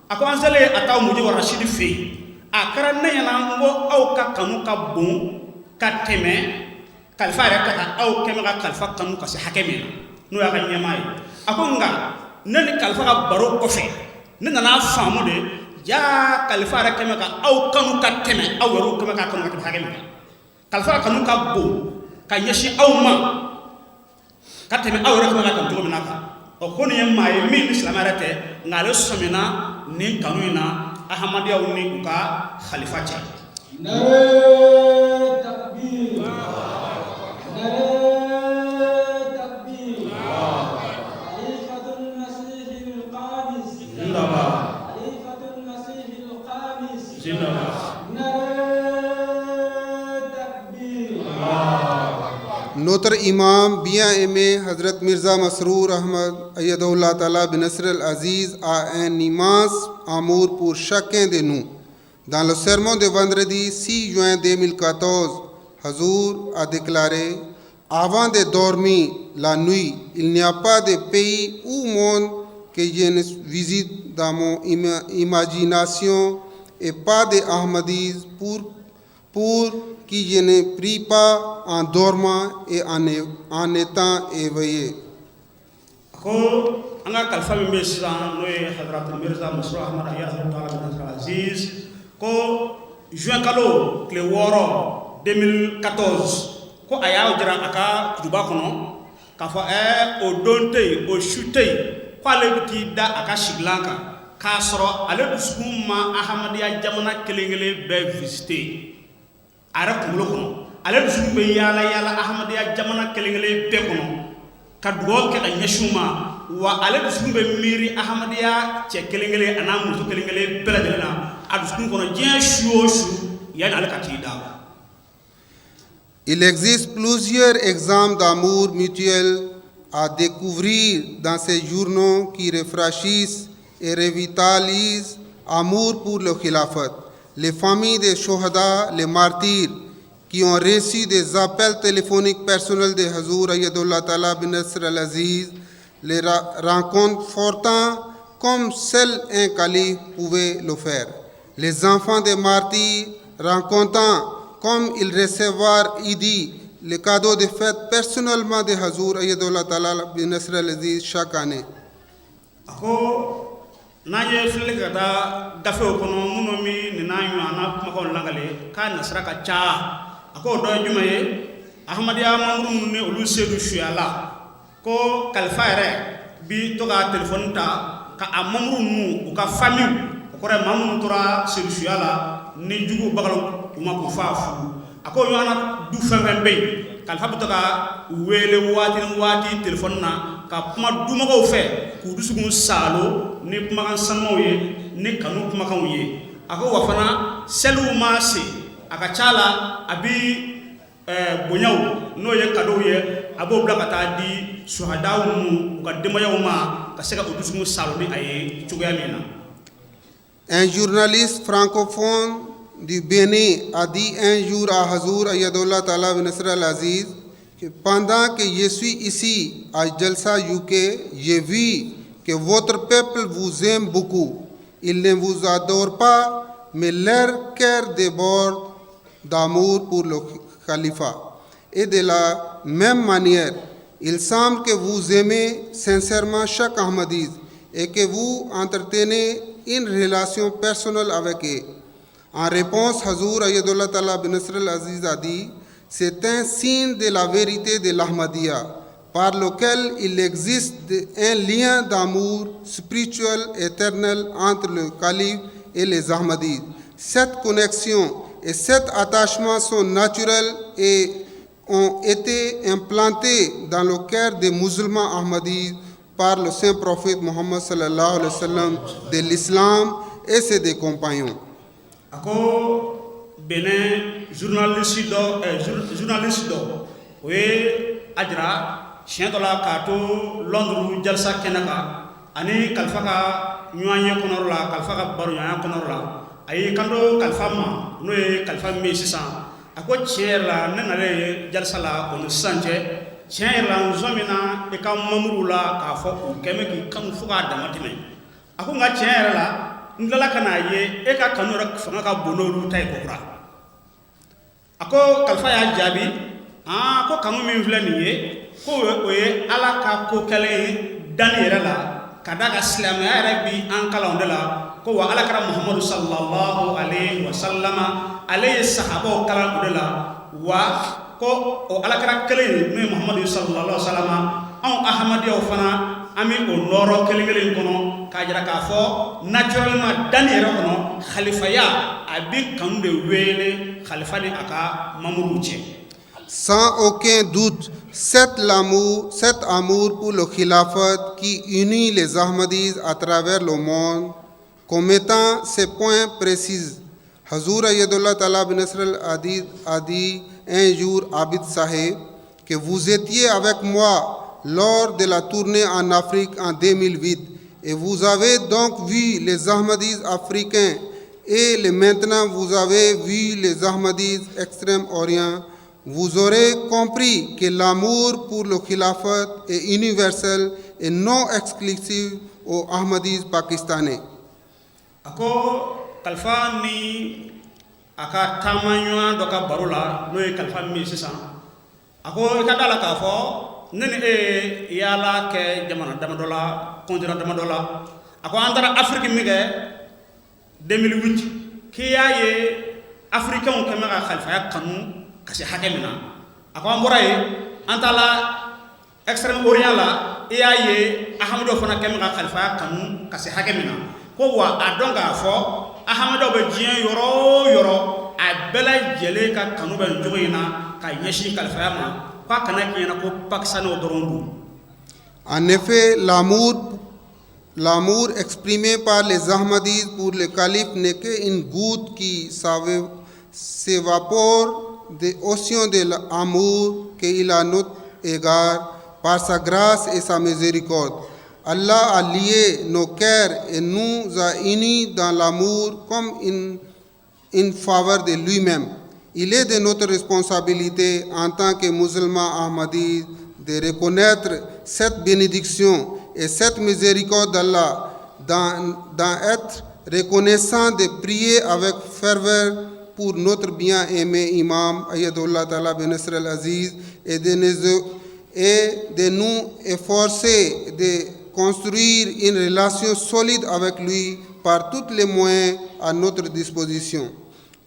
S2: A ko an selen a taa Mujib Rashid fɛ yen, a kɛra ne ɲɛna n ko aw ka kanu ka bon ka tɛmɛ kalifa yɛrɛ ta kan. Aw kɛmɛ ka kalifa kanu ka se hakɛ min na, n'o y'a ka ɲɛmaa ye. A ko nka ne ni kalifa ka baro kɔfɛ, ne nana faamu de jaa kalifa yɛrɛ kɛmɛ ka aw kanu ka tɛmɛ aw yɛrɛw kɛmɛ ka kanu ka tɛmɛ hakɛ min kan. Kalifa ka kanu ka bon ka ɲɛsin aw ma ka tɛmɛ aw yɛrɛ kɛmɛ ka kanu cogo min na kan. Ɔ, ko nin ye maa ye min ni silamɛ yɛrɛ tɛ, nka ale sɔmina nin kanu in na. Ahmadiyaw ni u ka khalifa cɛ.
S3: Nare takbir. Nare takbir. Khalifatul Masih al-Khamis.
S2: Zindabad.
S3: Khalifatul Masih al-Khamis.
S2: Zindabad.
S3: Nare takbir.
S1: Notre imam bien-aimé Hazrat Mirza Masroor Ahmad Ayyadullah Ta'ala bin Nasr al-Aziz a un immense amour pour chacun de nous. Dans le sermon de vendredi 6 juin 2014, Hazour a déclaré: Avant de dormir la nuit, il n'y a pas de pays ou monde que je ne visite dans mon imagination et pas de Ahmadis pour qui je ne prie pas en dormant et en étant éveillé.
S2: A ko an ka kalifa min bɛ yen sisan, n'o ye Hazrat Mirza Masroor Ahmad Ayyadullah Ta'ala bin Nasr Aziz, ko juin kalo tile 6 2014, ko a y'a jira a ka kutuba kɔnɔ k'a fɔ o don tɛ yen, o su tɛ yen, ko ale bɛ t'i da a ka sigilan kan k'a sɔrɔ ale dusukun ma Ahmadiyya jamana kelen kelen bɛɛ visiter a yɛrɛ kunkolo kɔnɔ. Ale dusukun bɛ yaala yaala Ahmadiyya jamana kelen kelen bɛɛ kɔnɔ ka dugawu kɛ ka ɲɛsin u ma, wa ale dusukun bɛ miiri Ahmadiyya cɛ kelen kelen a n'a muso kelen kelen bɛɛ lajɛlen na a dusukun kɔnɔ diɲɛ su o su yanni ale ka t'i da.
S1: Il existe plusieurs exemples d'amour mutuel à découvrir dans ces journaux qui rafraîchissent et revitalisent amour pour le Khilafat. Les familles des Shohada, les martyrs, qui ont reçu des appels téléphoniques personnels de Hazour Ayyadullah Ta'ala bin Nasr al-Aziz, les réconfortant comme seul un calife pouvait le faire. Les enfants des martyrs racontant comme ils recevaient Idi, le cadeau de fête personnellement de Hazour Ayyadullah Ta'ala bin Nasr al-Aziz chaque année.
S2: A ko n'an ye filɛli kɛ ka taa gafew kɔnɔ minnu min nin n'a ɲɔgɔnna kumakanw lakale k'a nasira ka ca, a ko o dɔ ye jumɛn ye? Ahmadiyya mamuru minnu ni olu sedu suyala, ko kalifa yɛrɛ bi to ka telefɔni ta ka a mamuru ninnu u ka famille, o kɔrɔ ye maa minnu tora sedu suya la ni juguw bagala u ma k'u fa fu, a ko o ɲɔgɔnna du fɛn fɛn bɛ yen, kalifa bɛ to ka u wele waati ni waati telefɔni na ka kuma dumɔgɔw fɛ k'u dusukun saalo ni kumakan sanumaw ye ni kanu kumakanw ye. A ko wa fana seliw ma se, a ka ca la a bi bonyaw, n'o ye kadow ye, a b'o bila ka taa di suhadaw ninnu u ka denbayaw ma ka se ka u dusukun saalo ni a ye cogoya min na.
S1: Un journaliste francophone du Bénin a dit un jour à Hazour Ayyadullah Ta'ala bin Nasr al-Aziz que pendant que je suis ici à Jalsa UK, j'ai vu que votre peuple vous aime beaucoup. Ils ne vous adorent pas, mais leur cœur déborde d'amour pour le califat. Et de la même manière, il semble que vous aimez sincèrement chaque Ahmadis et que vous entretenez une relation personnelle avec eux. En réponse, Hazour Ayyadullah Ta'ala bin Nasr al-Aziz a dit: C'est un signe de la vérité de l'Ahmadiyya, par lequel il existe un lien d'amour spirituel éternel entre le calife et les Ahmadis. Cette connexion et cet attachement sont naturels et ont été implantés dans le cœur des musulmans Ahmadis par le saint prophète Mohammed sallallahu alayhi wa sallam de l'islam et ses des compagnons.
S2: A ko Benin journaliste dɔ journaliste dɔ, o ye a jira siɲɛ dɔ la k'a to Londres jalisa kɛnɛ kan ani kalifa ka ɲɔgɔn ye kɔnɔyɔrɔ la, kalifa ka baroɲɔgɔnya kɔnɔyɔrɔ la, a y'i kanto kalifa ma, n'o ye kalifa min ye sisan, a ko tiɲɛ yɛrɛ la, ne nalen ye jalisa la o ni sisan cɛ, tiɲɛ yɛrɛ la, n sɔn min na i ka mamuruw la k'a fɔ u kɛn bɛ k'i kanu fo k'a dama tɛmɛ. A ko nka tiɲɛ yɛrɛ la, n tilala ka n'a ye e ka kanu yɛrɛ fanga ka bon n'olu ta ye kokura. A ko kalifa y'a jaabi aa ko kanu min filɛ nin ye, ko o ye Ala ka ko kɛlen ye danni yɛrɛ la, ka d'a kan silamɛya yɛrɛ bi an kalan o de la, ko wa Ala kɛra Muhamadu sallallahu alaihi wa sallama, ale ye sahabaw kalan o de la, wa ko o Ala kɛra kelen ye n'o ye Muhamadu sallallahu alaihi wa sallama, anw Ahmadiyaw fana an bɛ o nɔrɔ kelen kelen in kɔnɔ k'a jira k'a fɔ naturellement danni yɛrɛ kɔnɔ Khalifaya a bɛ kanu de wele khalifa ni a ka mamuruw cɛ.
S1: Sans aucun doute, cet amour pour le khilafat qui unit les Ahmadis à travers le monde, comme étant ces points précis. Hazur Ayyadullah Ta'ala bin Nasr al-Adid a dit un jour à Abid Sahib que vous étiez avec moi lors de la tournée en Afrique en 2008 et vous avez donc vu les Ahmadis africains et maintenant vous avez vu les Ahmadis Extrême-Orient. Vous aurez compris que l'amour pour le khilafat est universel et non exclusif aux Ahmadis pakistanais.
S2: A ko kalifa ni a ka taamaɲɔgɔn dɔ ka baro la, n'o ye kalifa min ye sisan, a ko i ka da la k'a fɔ ne ni e ye yaala kɛ jamana damadɔ la, continent damadɔ la. A ko an taara Afiriki min kɛ 2008, k'i y'a ye Afirikɛnw kɛn bɛ ka khalifaya kanu ka se hakɛ min na. A ko an bɔra yen, an taara Extrême Orient la, i y'a ye Ahamaduw fana kɛn bɛ ka khalifaya kanu ka se hakɛ min na. Ko wa a dɔn k'a fɔ Ahamaduw bɛ diɲɛ yɔrɔ o yɔrɔ, a bɛɛ lajɛlen ka kanu bɛ nin cogo in na ka ɲɛsin kalifaya ma, k'a kana k'i ɲɛna ko Pakistanɛw dɔrɔn don.
S1: En effet, l'amour exprimé par les Ahmadis pour le calife n'est qu'une goutte qui s'évapore des océans de l'amour qu'il a à notre égard par sa grâce et sa miséricorde. Allah a lié nos cœurs et nous a unis dans l'amour comme une faveur de lui-même. Il est de notre responsabilité en tant que musulmans Ahmadis de reconnaître cette bénédiction et cette miséricorde d'Allah, d'en être reconnaissant, de prier avec ferveur pour notre bien-aimé imam Ayadullah Ta'ala bin Nasr al-Aziz et de nous efforcer de construire une relation solide avec lui par tous les moyens à notre disposition.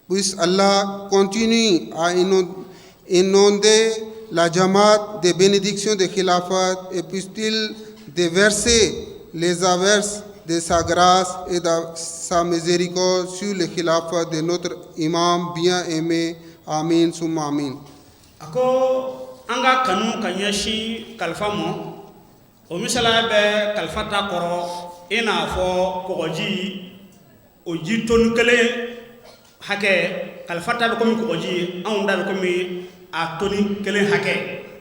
S1: Puisse Allah continue à inonder la Jamaat des bénédictions de Khilafat et puisse-t-il déverser les averses de sa grâce et de sa miséricorde sur le Khilafat de notre imam bien-aimé. Amin, summa amin.
S2: A ko an ka kanu ka ɲɛsin kalifa ma, o misaliya bɛ kalifa ta kɔrɔ i n'a fɔ kɔgɔji, o ji toni kelen hakɛ. Kalifa ta bɛ komi kɔgɔji, anw ta bɛ komi a toni kelen hakɛ.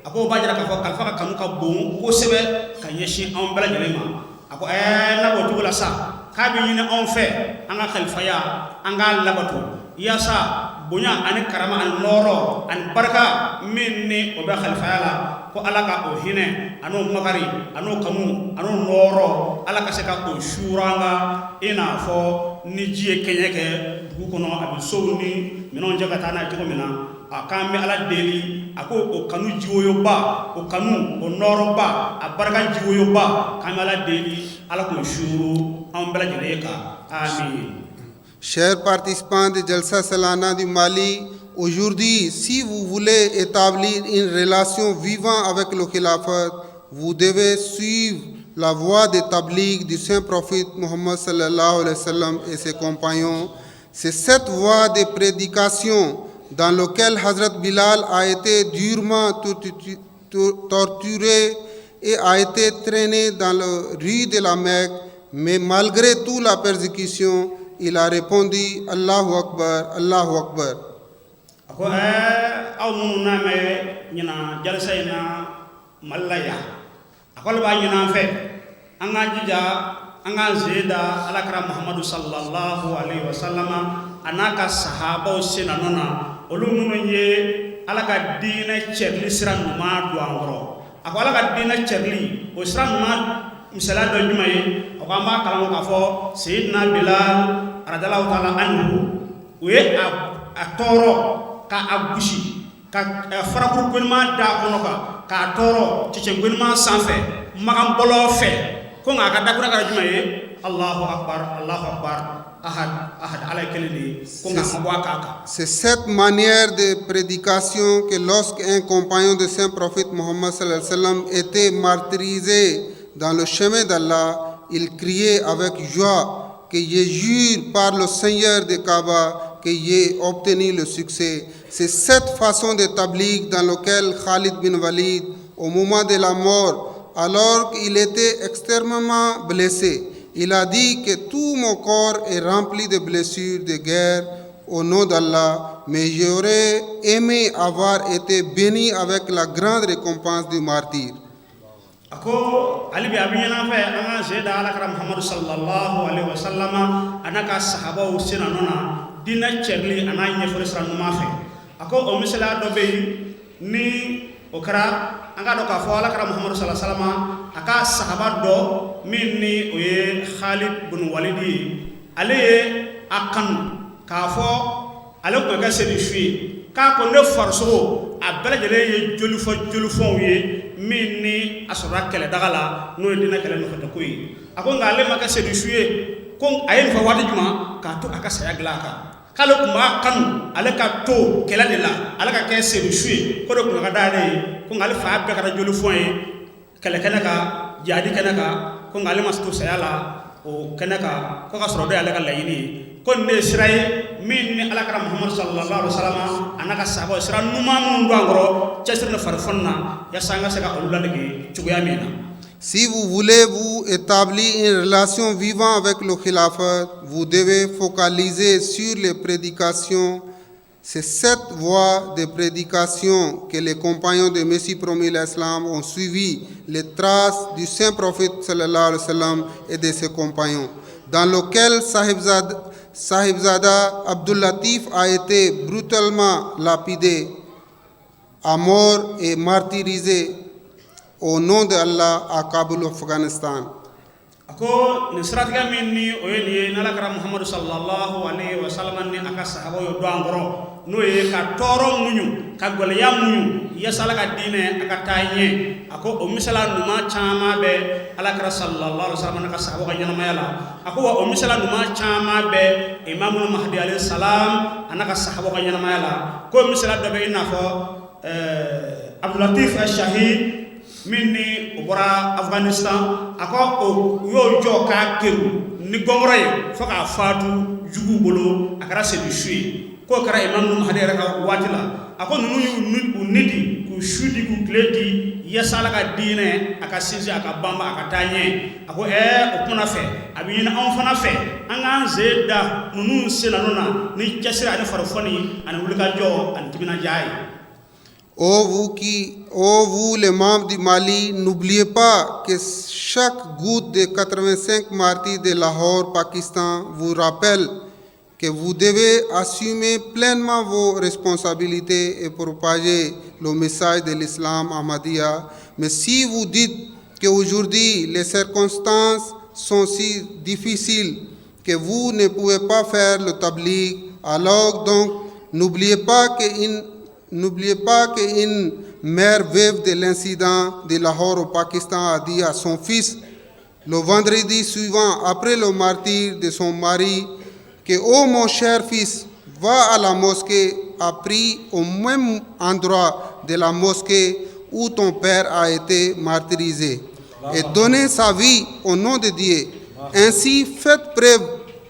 S2: A ko o b'a jira k'a fɔ kalifa ka kanu ka bon kosɛbɛ ka ɲɛsin anw bɛɛ lajɛlen ma. A ko n'a b'o cogo la sa, k'a bɛ ɲini anw fɛ an ka kalifaya, an k'a labato, yaasa bonya ani karama ani nɔɔrɔ ani barika min ni o bɛ kalifaya la, ko Ala ka o hinɛ an'o makari an'o kanu an'o nɔɔrɔ, Ala ka se ka o suura an kan, i n'a fɔ ni ji ye kɛɲɛ kɛ dugu kɔnɔ, a bɛ sow ni minɛnw cɛ ka taa n'a ye cogo min na. A k'an bɛ Ala deli, a ko o kanu jiwoyoba, o kanu, o nɔɔrɔba, a barika jiwoyoba, k'an bɛ Ala deli, Ala k'o suuru anw bɛɛ lajɛlen kan. Amin.
S1: Chers participants de Jalsa Salana du Mali, aujourd'hui, si vous voulez établir une relation vivante avec le Khilafat, vous devez suivre la voie de tabligh du saint prophète Mohammed sallallahu alayhi wa sallam et ses compagnons. C'est cette voie de prédication dans laquelle Hazrat Bilal a été durement torturé et a été traîné dans la rue de la Mecque, mais malgré toute la persécution, il a répondu Allahu Akbar, Allahu Akbar.
S2: A ko aw minnu n'a mɛn ɲinan jalisa in na Mali la yan, a ko ale b'a ɲini an fɛ an k'an jija, an k'an sen da Alakira Muhamadu sallallahu alaihi wa sallama a n'a ka sahabaw sen na nɔ na, olu minnu ye Ala ka diinɛ cɛrili sira ɲuman don an kɔrɔ. A ko Ala ka diinɛ cɛrili o sira ɲuman misaliya dɔ ye jumɛn ye? A ko an b'a kalama k'a fɔ Seyidina Bilal radiyallahu ta'ala anhu, u ye a tɔɔrɔ ka a gosi ka farakuru goniman da kɔnɔ kan, k'a tɔɔrɔ cɛncɛn goniman sanfɛ magan bɔlɔ fɛ, ko nka a ka dakura kɛra jumɛn ye? Allahu akbar, Allahu akbar, ahad ahad, Ala ye kelen de ye, ko nka a ma bɔ a kan kan.
S1: C'est cette manière de prédication que lorsqu'un compagnon de saint prophète Mohammed sallallahu alayhi wa sallam était martyrisé dans le chemin d'Allah, il criait avec joie que que je jure par le Seigneur de Kaaba que j'ai obtenu le succès. C'est cette façon de tabligh dans laquelle Khalid bin Walid, au moment de la mort, alors qu'il était extrêmement blessé, il a dit que tout mon corps est rempli de blessures de guerre au nom d'Allah, mais j'aurais aimé avoir été béni avec la grande récompense du martyr.
S2: A ko hali bi a bɛ ɲini an fɛ an k'an sen da Alakira Muhamadu sallallahu alaihi wa sallama a n'a ka sahabaw senna nɔ na diinɛ cɛrili a n'a ɲɛfɔli sira ɲuman fɛ. A ko o misaliya dɔ bɛ yen ni o kɛra, an k'a dɔn k'a fɔ Alakira Muhamadu sallallahu alaihi wa sallama a ka sahaba dɔ min ni o ye Khalid bin Walid ye, ale ye a kanu k'a fɔ ale tun ka kɛ seyidu ye, k'a ko ne farisogo a bɛɛ lajɛlen ye jolifɔ jolifɔnw ye min ni a sɔrɔla kɛlɛdaga la, n'o ye diinɛ kɛlɛ nɔfɛtɔko ye. A ko nka ale ma kɛ seyidu ye, ko a ye nin fɔ waati jumɛn k'a to a ka saya dilan a kan, k'ale tun b'a kanu ale ka to kɛlɛ de la, ale ka kɛ seyidu ye, ko de tun ka d'ale ye, ko nka ale fa bɛɛ kɛra jolifɔn ye kɛlɛ kɛnɛ kan, jihadi kɛnɛ kan, ko nka ale ma to saya la o kɛnɛ kan, ko ka sɔrɔ o de y'ale ka laɲini ye. Ko nin de ye sira ye min ni Alakira Muhamadu sallallahu alaihi wa sallam a n'a ka sahabaw sira ɲuman minnu don an kɔrɔ cɛsiri ni farifoni na yaasa an ka se ka olu ladege cogoya min na.
S1: Si vous voulez vous établir une relation vivante avec le Khilafat, vous devez focaliser sur les prédications. C'est cette voie de prédication que les compagnons de Messie promis l'Islam ont suivi les traces du saint prophète sallallahu alayhi wa sallam et de ses compagnons, dans lequel Sahibzada Abdul Latif a été brutalement lapidé à mort et martyrisé au nom d'Allah à Kaboul, Afghanistan.
S2: A ko nin siratigɛ min ni o ye nin ye n'Alakira Muhamadu sallallahu alaihi wa sallam ni a ka sahabaw ye don an kɔrɔ, n'o ye ka tɔɔrɔ muɲu, ka gɛlɛya muɲu yaasa Ala ka diinɛ a ka taa ɲɛ. A ko o misala ɲuman caman bɛ Alakira sallallahu alaihi wa sallam n'a ka sahabaw ka ɲɛnamaya la. A ko wa o misala ɲuman caman bɛ Imamul Mahdi alayhi salam a n'a ka sahabaw ka ɲɛnamaya la. Ko misala dɔ bɛ i n'a fɔ Abdulatif Shahid min ni o bɔra Afghanistan. A ko o u y'o jɔ k'a keru ni gɔngɔrɔ ye fo k'a fatu juguw bolo, a kɛra sedu su ye. K'o kɛra Imam Mahdi yɛrɛ ka waati la. A ko ninnu y'u ni u ni di, k'u su di, k'u tile di yaasa Ala ka diinɛ a ka sinsin, a ka banba, a ka taa ɲɛ. A ko o kumana fɛ a bɛ ɲini anw fana fɛ an k'an sen da ninnu sen na ni cɛsiri ani farifoni ani wulikajɔ ani timinandiya ye.
S1: Ô vous les membres du Mali, n'oubliez pas que chaque goutte de 85 martyrs de Lahore, Pakistan, vous rappelle que vous devez assumer pleinement vos responsabilités et propager le message de l'islam Ahmadiyya. Mais si vous dites qu'aujourd'hui les circonstances sont si difficiles que vous ne pouvez pas faire le tabligh, alors donc n'oubliez pas qu'une mère veuve de l'incident de Lahore au Pakistan a dit à son fils le vendredi suivant après le martyr de son mari que oh mon cher fils, va à la mosquée, a pris au même endroit de la mosquée où ton père a été martyrisé et donné sa vie au nom de Dieu. Ainsi, faites preuve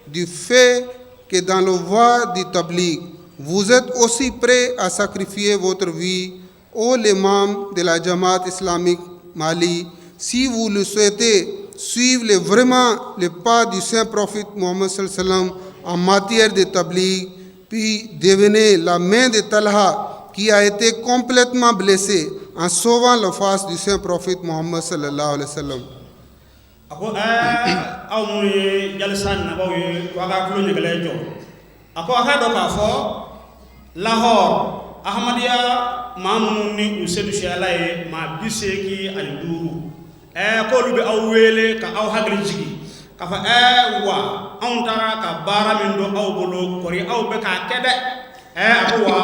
S1: du fait que dans le voie du tabligh, vous êtes aussi prêts à sacrifier votre vie. Ô les membres de la Jamaat islamique Mali, si vous le souhaitez, suivez vraiment le pas du saint prophète Mohammed sallam en matière de tabligh, puis devenez la main de Talha qui a été complètement blessé en sauvant la face du saint prophète Mohammed sallallahu alayhi wa sallam.
S2: A ko aw minnu ye jalisa nabaw ye, ko a ka tulo ɲɛgɛlɛ jɔ. A ko a k'a dɔn k'a fɔ Lahore Ahmadiyya maa minnu ni u sedu siyala ye maa 85, k'olu bɛ aw wele ka aw hakili jigin k'a fɔ wa anw taara ka baara min don aw bolo, kɔri aw bɛ k'a kɛ dɛ. A ko wa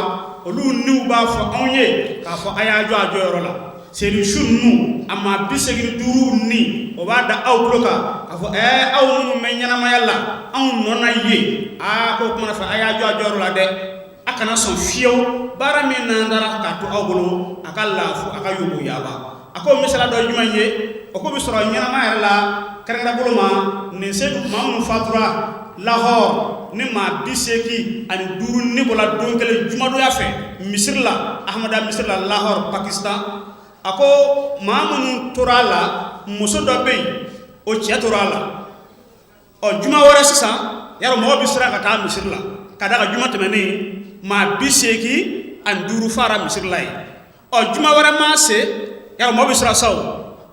S2: olu niw b'a fɔ anw ye k'a fɔ a y'a jɔ a jɔyɔrɔ la. Sedu su ninnu a maa 85 ni o b'a da aw tulo kan k'a fɔ aw minnu bɛ ɲɛnamaya la anw nɔ na ye, aa k'o kumana fɛ a y'a jɔ a jɔyɔrɔ la dɛ. A kana sɔn fiyewu baara min n'an taara k'a to aw bolo a ka laafu, a ka yoboyaba. A ko misala dɔ ye jumɛn ye? O ko bɛ sɔrɔ ɲɛnama yɛrɛ la. Kɛrɛnkɛrɛn bolo ma nin se maa minnu fatura Lahore ni maa 85 ni bɔla don kelen jumadonya fɛ misiri la, Ahmadiyya misiri la Lahore, Pakistan. A ko maa minnu tora a la, muso dɔ bɛ yen, o cɛ tora a la. Ɔ, juma wɛrɛ sisan, yarɔ mɔgɔ bɛ siran ka taa misiri la, ka d'a kan juma tɛmɛnen maa 85 fara misiri la yen. Ɔ, juma wɛrɛ maa se, yarɔ mɔgɔ bɛ siran sa o.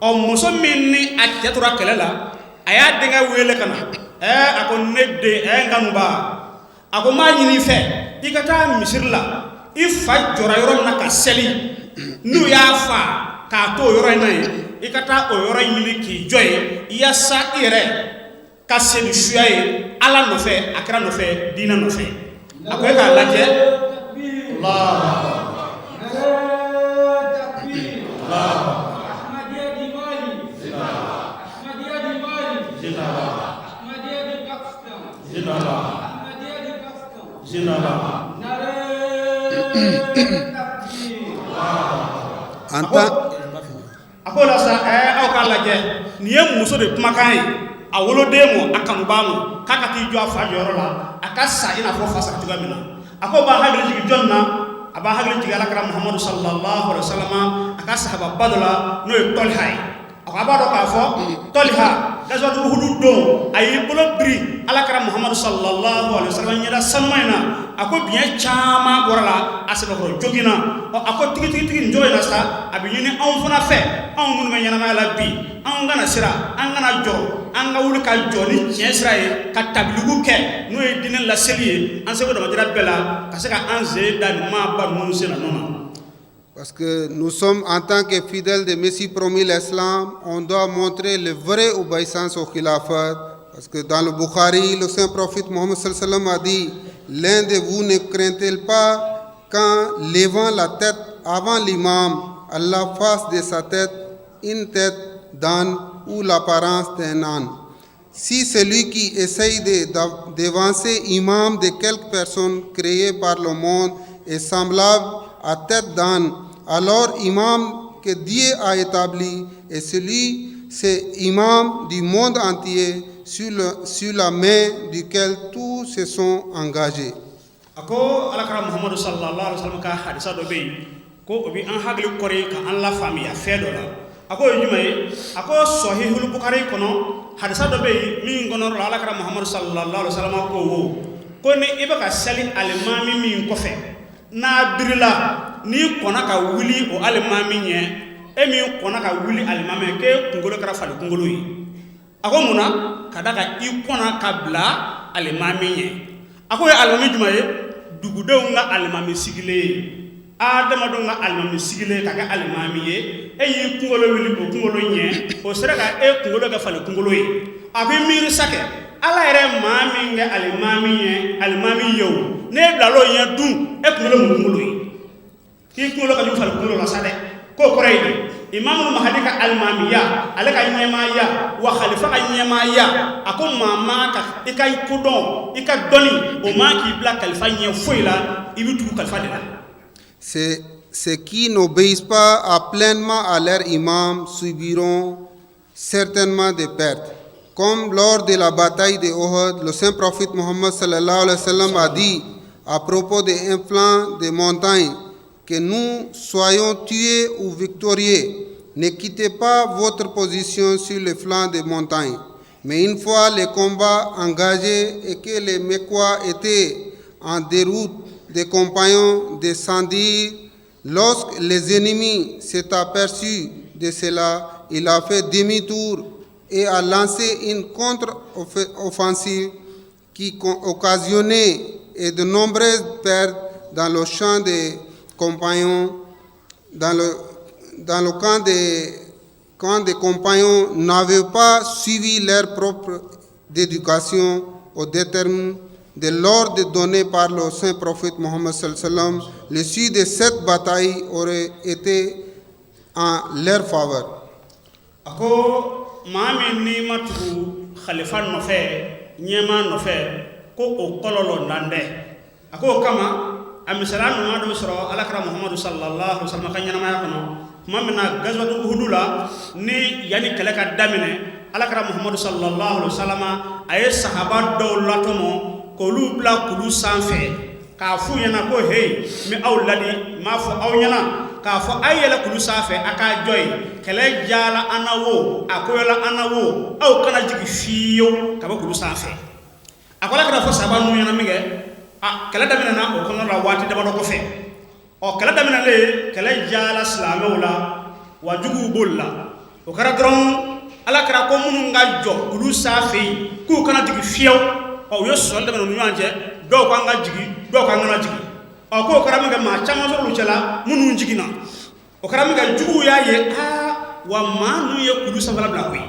S2: Ɔ, muso min ni a cɛ tora kɛlɛ la, a y'a denkɛ wele ka na. Ɛɛ, a ko ne den, ɛɛ n kanuba, a ko n b'a ɲini i fɛ i ka taa misiri la, i fa jɔra yɔrɔ min na ka seli, n'u y'a fa k'a to o yɔrɔ in na yen, i ka taa o yɔrɔ in ɲini k'i jɔ yen, yaasa i yɛrɛ ka seli suya ye Ala nɔfɛ, a kira nɔfɛ, diinɛ nɔfɛ. A ko e k'a lajɛ.
S1: En tant
S2: A ko la sa, aw k'a lajɛ, nin ye muso de kumakan ye a woloden ma, a kanubaa ma, k'a ka t'i jɔ a fa jɔyɔrɔ la, a ka sa i n'a fɔ fa sara cogoya min na. A ko b'a hakili jigin jɔn na? A b'a hakili jigin alakira Muhamadu sallallahu alaihi wasallam, a ka sahababa dɔ la, n'o ye Tɔliha ye. A ko a b'a dɔn k'a fɔ Tɔliha, gazwatu Uhudu don, a y'i bolo biri alakira Muhamadu sallallahu alaihi wasallam ɲɛda sanuma in na. A ko biɲɛ caman bɔra la, a sɛbɛkɔrɔ joginna. Ɔ, a ko tigitigi nin cogo in na sa, a bɛ ɲini anw fana fɛ, anw minnu bɛ ɲɛnamaya la bi, anw kana siran, an kana jɔrɔ, an ka wuli ka jɔ ni tiɲɛ sira ye, ka tabiligu kɛ, n'o ye diinɛ laseli ye, an seko damadira bɛɛ la, ka se ka an sen da nin maaba ninnu sen na nɔ na.
S1: Parce que nous sommes en tant que fidèles de Messie promis l'Islam, on doit montrer le vrai obéissance au Khilafat. Parce que dans le Bukhari, le saint prophète Mohammed sallallahu alayhi wa sallam a dit: l'un de vous ne craint-il pas qu'en levant la tête avant l'imam, Allah fasse de sa tête une tête d'âne ou l'apparence d'un âne? Si celui qui essaye de devancer imam de quelques personnes créées par le monde est semblable à tête d'âne, alors imam que Dieu a établi est celui, c'est imam du monde entier sur la main duquel tous se sont engagés.
S2: A ko alakira Muhamadu sallallahu alaihi wasallam ka hadisa dɔ bɛ yen ko o bɛ an hakili kɔri ka an lafaamuya fɛn dɔ la. A ko o ye jumɛn ye? A ko Sɔhihul Bukari kɔnɔ, hadisa dɔ bɛ yen min kɔnɔ la, alakira Muhamadu sallallahu alaihi wasallam ko wo ko ni i bɛ ka seli alimami min kɔfɛ, n'a birila, n'i kɔnna ka wuli o alimami ɲɛ, e min kɔnna ka wuli alimami ɲɛ, k'e kunkolo kɛra fali kunkolo ye. A ko mun na? Ka da kan i kɔnna ka bila alimami ɲɛ. A ko ye alimami jumɛn ye? Dugudenw ka alimami sigilen ye, adamadenw ka alimami sigilen ka kɛ alimami ye. E y'i kunkolo wuli o kunkolo ɲɛ, o sera ka e kunkolo kɛ fali kunkolo ye. A bɛ miiri sa kɛ Ala yɛrɛ maa min kɛ alimami ye, alimami ye o, n'e bilal'o ɲɛ dun, e kunkolo mun kunkolo ye? K'i kunkolo ka jugu fali kunkolo la sa dɛ. K'o kɔrɔ ye di? Imamu Mahadi ka alimamiya, ale ka ɲɛmaaya wa khalifa ka ɲɛmaaya, a ko maa ma ka i ka kodɔn, i ka dɔnni, o ma k'i bila kalifa ɲɛ foyi la, i bɛ tugu kalifa de la.
S1: C'est ceux qui n'obéissent pas à pleinement à leur imam subiront certainement des pertes. Comme lors de la bataille de Uhud, le saint prophète Mohammed sallallahu alayhi wa sallam a dit à propos des flancs des montagnes: que nous soyons tués ou victorieux, ne quittez pas votre position sur le flanc des montagnes. Mais une fois les combats engagés et que les Mecquois étaient en déroute, des compagnons descendirent. Lorsque les ennemis s'est aperçus de cela, il a fait demi-tour et a lancé une contre-offensive qui occasionnait et de nombreuses pertes dans le champ des compagnons, dans le camp des compagnons n'avaient pas suivi leur propre d'éducation au détriment de l'ordre donné par le saint prophète Mohammed sallallahu alayhi wa sallam, l'issue de cette bataille aurait été en leur faveur.
S2: A ko maa min n'i ma tugu khalifa nɔfɛ, ɲɛmaa nɔfɛ, ko o kɔlɔlɔ nan dɛ. A ko o kama, a misaliya ɲuman dɔ bɛ sɔrɔ alakira Muhamadu sallallahu alaihi wasallam ka ɲɛnamaya kɔnɔ, tuma min na gazwatu Uhudu la, ni yanni kɛlɛ ka daminɛ. Alakira Muhamadu sallallahu alaihi wasallam a ye sahaba dɔw latɔmɔ k'olu bila kulu sanfɛ k'a f'u ɲɛna ko hey, n bɛ aw ladi, n b'a fɔ aw ɲɛna k'a fɔ a ye yɛlɛ kulu sanfɛ, a k'a jɔ yen. Kɛlɛ jala an na wo, a koyala an na wo, aw kana jigin fiyewu ka bɔ kulu sanfɛ. A ko Alakira fɔ sahaba ninnu ɲɛna min kɛ, a kɛlɛ daminɛna o kɔnɔna la waati damadɔ kɔfɛ. Ɔ, kɛlɛ daminɛlen, kɛlɛ jala silamɛw la wa juguw bolila. O kɛra dɔrɔn, Ala kira ko minnu ka jɔ kulu sanfɛ yen k'u kana jigin fiyewu. Ɔ, u ye sɔsɔli daminɛ u ni ɲɔgɔn cɛ, dɔw ko an ka jigin, dɔw ko an kana jigin. Ɔ, k'o kɛra min kɛ, maa caman sɔrɔ olu cɛla minnu jiginna. O kɛra min kɛ, juguw y'a ye aa, wa maa ninnu ye kulu sanfɛla bila koyi.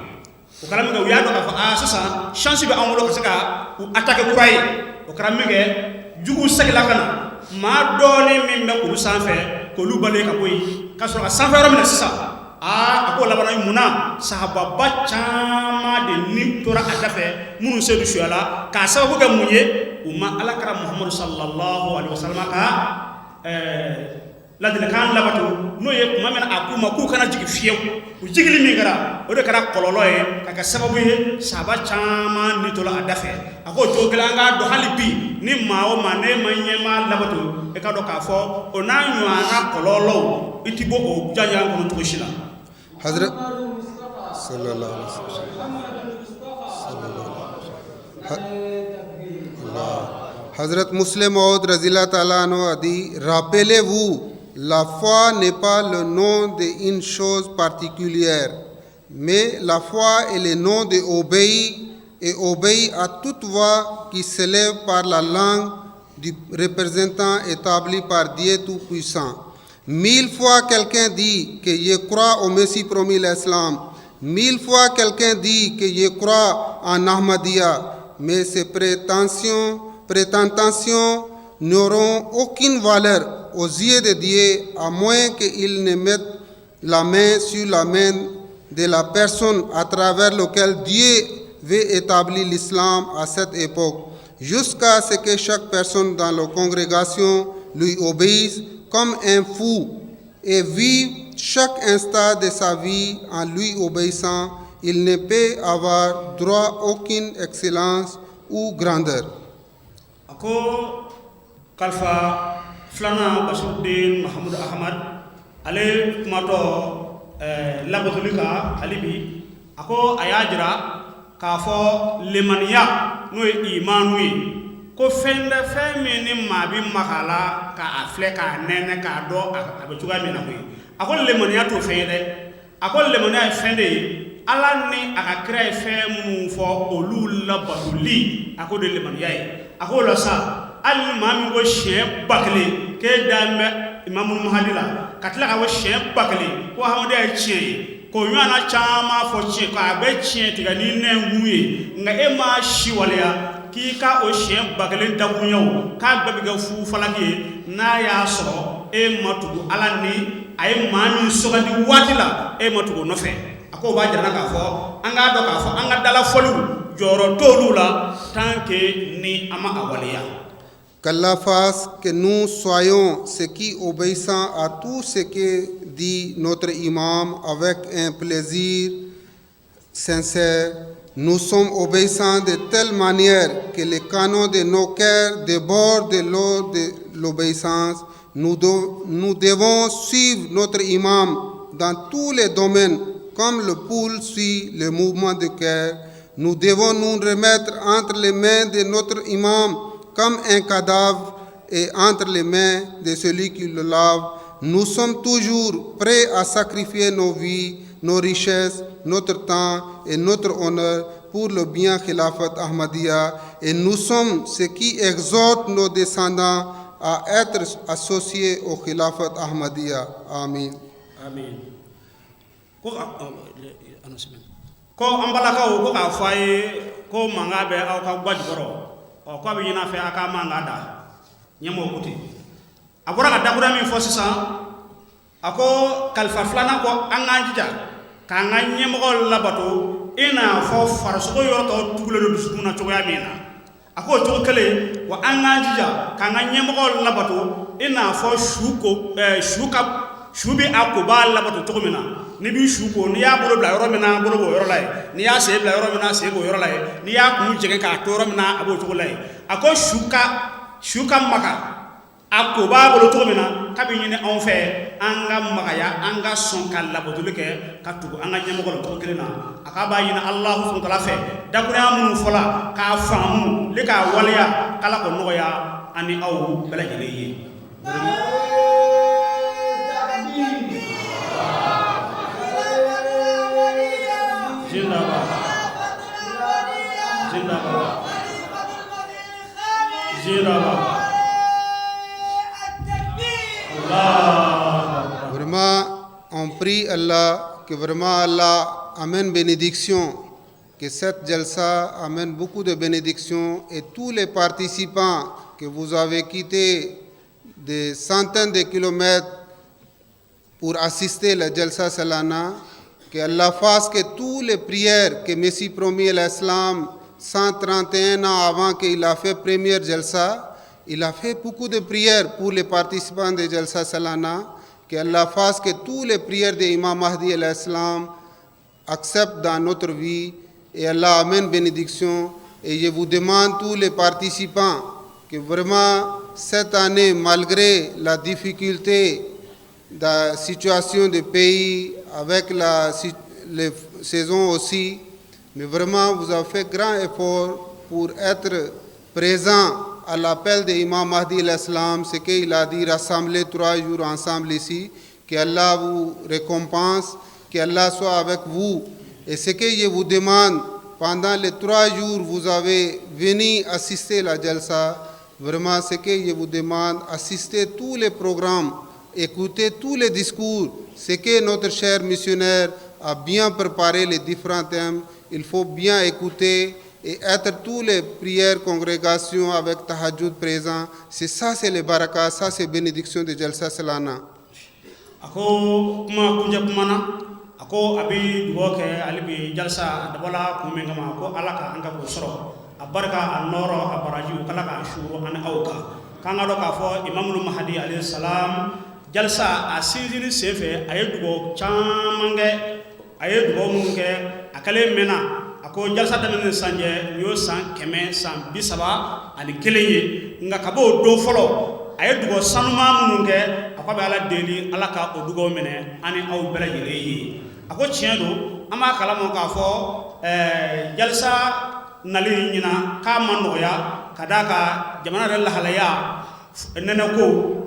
S2: O kɛra min kɛ, u y'a dɔn k'a fɔ aa, sisan chance bɛ anw bolo ka se ka u attaquer kura ye. O kɛra min kɛ, juguw seginna ka na maa dɔɔnin min bɛ kulu sanfɛ k'olu bali ka bɔ yen ka sɔrɔ ka sanfɛ yɔrɔ minɛ sisan. Aa, a k'o labanna mun na? Sahababa caman de ni tora a dafɛ minnu sedu suyala k'a sababu kɛ mun ye? U ma Alakira Muhamadu sallallahu alaihi wasallam ka ladilikan labato, n'o ye tuma min na a k'u ma k'u kana jigin fiyewu. U jigili min kɛra, o de kɛra kɔlɔlɔ ye ka kɛ sababu ye sahaba caman ni tola a dafɛ. A k'o cogo kelen, an k'a dɔn hali bi, ni maa o maa n'e ma ɲɛmaa labato, e k'a dɔn k'a fɔ o n'a ɲɔgɔnna kɔlɔlɔw, i ti bɔ o janjan kɔnɔ cogo si la.
S1: Hazrat sallallahu alaihi wasallam sallallahu Allah. Hazrat Musleh Maud Razila Ta'ala anhu a dit: Rappelez-vous, la foi n'est pas le nom d'une chose particulière, mais la foi est le nom de obéir et obéir à toute voix qui s'élève par la langue du représentant établi par Dieu Tout-Puissant. 1000 fois quelqu'un dit que je crois au Messie promis l'Islam. 1000 fois quelqu'un dit que je crois en Ahmadiyya, mais ces prétentions n'auront aucune valeur aux yeux de Dieu à moins qu'il ne mette la main sur la main de la personne à travers laquelle Dieu veut établir l'islam à cette époque, jusqu'à ce que chaque personne dans la congrégation lui obéisse comme un fou et vive chaque instant de sa vie en lui obéissant, il ne peut avoir droit à aucune excellence ou grandeur.
S2: A ko kalifa filanan Basiruden Mahamudu Ahmad, ale kumatɔ labatoli kan hali bi, a ko a y'a jira k'a fɔ lemaniya, n'o ye imanu ye, ko fɛn tɛ fɛn min ni maa bɛ maga a la k'a filɛ, k'a nɛnɛ, k'a dɔn a bɛ cogoya min na koyi. A ko lemaniya t'o fɛn ye dɛ. A ko lemaniya ye fɛn de ye, Ala ni a ka kira ye fɛn minnu fɔ, olu labatoli, a ko de lemaniya ye. A ko o la sa, hali ni maa min ko siɲɛ 1000 k'e dalen bɛ Imamu Mahadi la, ka tila ka fɔ siɲɛ 1000 ko Ahmadiyya ye tiɲɛ ye, k'o ɲɔgɔnna caman fɔ tiɲɛ, k'a bɛ tiɲɛ tigɛ ni nɛnkun ye, nka e m'a si waleya k'i ka o siɲɛ 1000 dakunɲɛw k'a bɛɛ bɛ kɛ fufalaki ye, n'a y'a sɔrɔ e ma tugu Ala ni a ye maa min sugandi waati la, e ma tugu o nɔfɛ. A ko o b'a jira k'a fɔ an k'a dɔn k'a fɔ an ka dalafɔliw jɔyɔrɔ t'olu la tant que ni an ma a waleya.
S1: Qu'Allah fasse que nous soyons ceux qui obéissant à tout ce que dit notre imam avec un plaisir sincère. Nous sommes obéissants de telle manière que les canaux de nos cœurs débordent de l'eau de l'obéissance. Nous devons suivre notre imam dans tous les domaines, comme le pouls suit le mouvement du cœur. Nous devons nous remettre entre les mains de notre imam comme un cadavre et entre les mains de celui qui le lave. Nous sommes toujours prêts à sacrifier nos vies, nos richesses, notre temps et notre honneur pour le bien Khilafat Ahmadiyya et nous sommes ceux qui exhortent nos descendants à être associés au Khilafat Ahmadiyya. Amin.
S2: Amin. Ko ko an balakaw ko k'a fɔ a ye ko mankan bɛ aw ka gwa jukɔrɔ. Ɔ, k'a bɛ ɲini a fɛ a ka mankan da ɲɛmɔgɔ ko ten. A bɔra ka dakura min fɔ sisan, a ko kalifa filanan ko an k'an jija k'an ka ɲɛmɔgɔ labato i n'a fɔ farisogo yɔrɔ tɔw tugulen don dusukun na cogoya min na. A ko o cogo kelen wa, an k'an jija k'an ka ɲɛmɔgɔ labato i n'a fɔ su ko su ka su bɛ a ko b'a labato cogo min na. N'i b'i su ko, n'i y'a bolo bila yɔrɔ min na, bolo b'o yɔrɔ la yen. N'i y'a sen bila yɔrɔ min na, sen b'o yɔrɔ la yen. N'i y'a kun jɛngɛ k'a to yɔrɔ min na, a b'o cogo la yen. A ko su ka maga, a ko b'a bolo cogo min na, k'a bɛ ɲini anw fɛ an ka magaya, an ka sɔn ka labatoli kɛ, ka tugu an ka ɲɛmɔgɔ la cogo kelen na. A k'a b'a ɲini Alahu subahana taala fɛ, dakurunya minnu fɔla k'a faamu ne k'a waleya, k'Ala k'o nɔgɔya an ni aw bɛɛ lajɛlen ye. Zindaba zindaba zindaba Allah.
S1: Vraiment, on prie Allah, que vraiment Allah amène bénédiction, que cette jalsa amène beaucoup de bénédictions et tous les participants que vous avez quittés des centaines de kilomètres pour assister la Jalsa Salana, que Allah fasse que toutes les prières que Messie promis l'Islam 131 ans avant qu'il a fait première Jalsa, il a fait beaucoup de prières pour les participants de Jalsa Salana, que Allah fasse que toutes les prières de Imam Mahdi l'Islam acceptent dans notre vie et Allah amène bénédiction. Et je vous demande, tous les participants, que vraiment cette année, malgré la difficulté de la situation du pays, avec les saisons aussi, mais vraiment vous avez fait grand effort pour être présent à l'appel de Imam Mahdi l'Islam, ce qu'il a dit, rassembler 3 jours ensemble ici, que Allah vous récompense, que Allah soit avec vous. Et ce que je vous demande, pendant les 3 jours, vous avez venu assister la Jalsa, vraiment ce que je vous demande, assister tous les programmes, écouter tous les discours, ce que notre cher missionnaire a bien préparé les différents thèmes, il faut bien écouter et être tous les prières, congrégations avec tahajjud présent. C'est ça, c'est le baraka, ça c'est bénédiction de Jalsa Salana.
S2: A ko kuma kunjɛ kuma na, a ko a bɛ dugawu kɛ hali bi. Jalsa a dabɔla kun min kama, ko Ala ka an ka k'o sɔrɔ, a barika, a nɔrɔ, a baraji, o k'Ala k'a suuru ani aw kan. K'an ka dɔn k'a fɔ Imamul Mahadi alayhi salam, jalsa a sinsinni sen fɛ, a ye dugawu caman kɛ. A ye dugawu minnu kɛ, a kɛlen mɛnna. A ko jalsa daminɛ ni sisan cɛ, nin y'o san 131 ye. Nka ka bɔ o don fɔlɔ, a ye dugawu sanuman minnu kɛ, a ko a bɛ Ala deli, Ala ka o dugawu minɛ ani aw bɛɛ lajɛlen ye. A ko tiɲɛ don, an b'a kalama k'a fɔ jalsa nali ɲinan k'a ma nɔgɔya, ka d'a kan jamana yɛrɛ lahalaya, nɛnɛko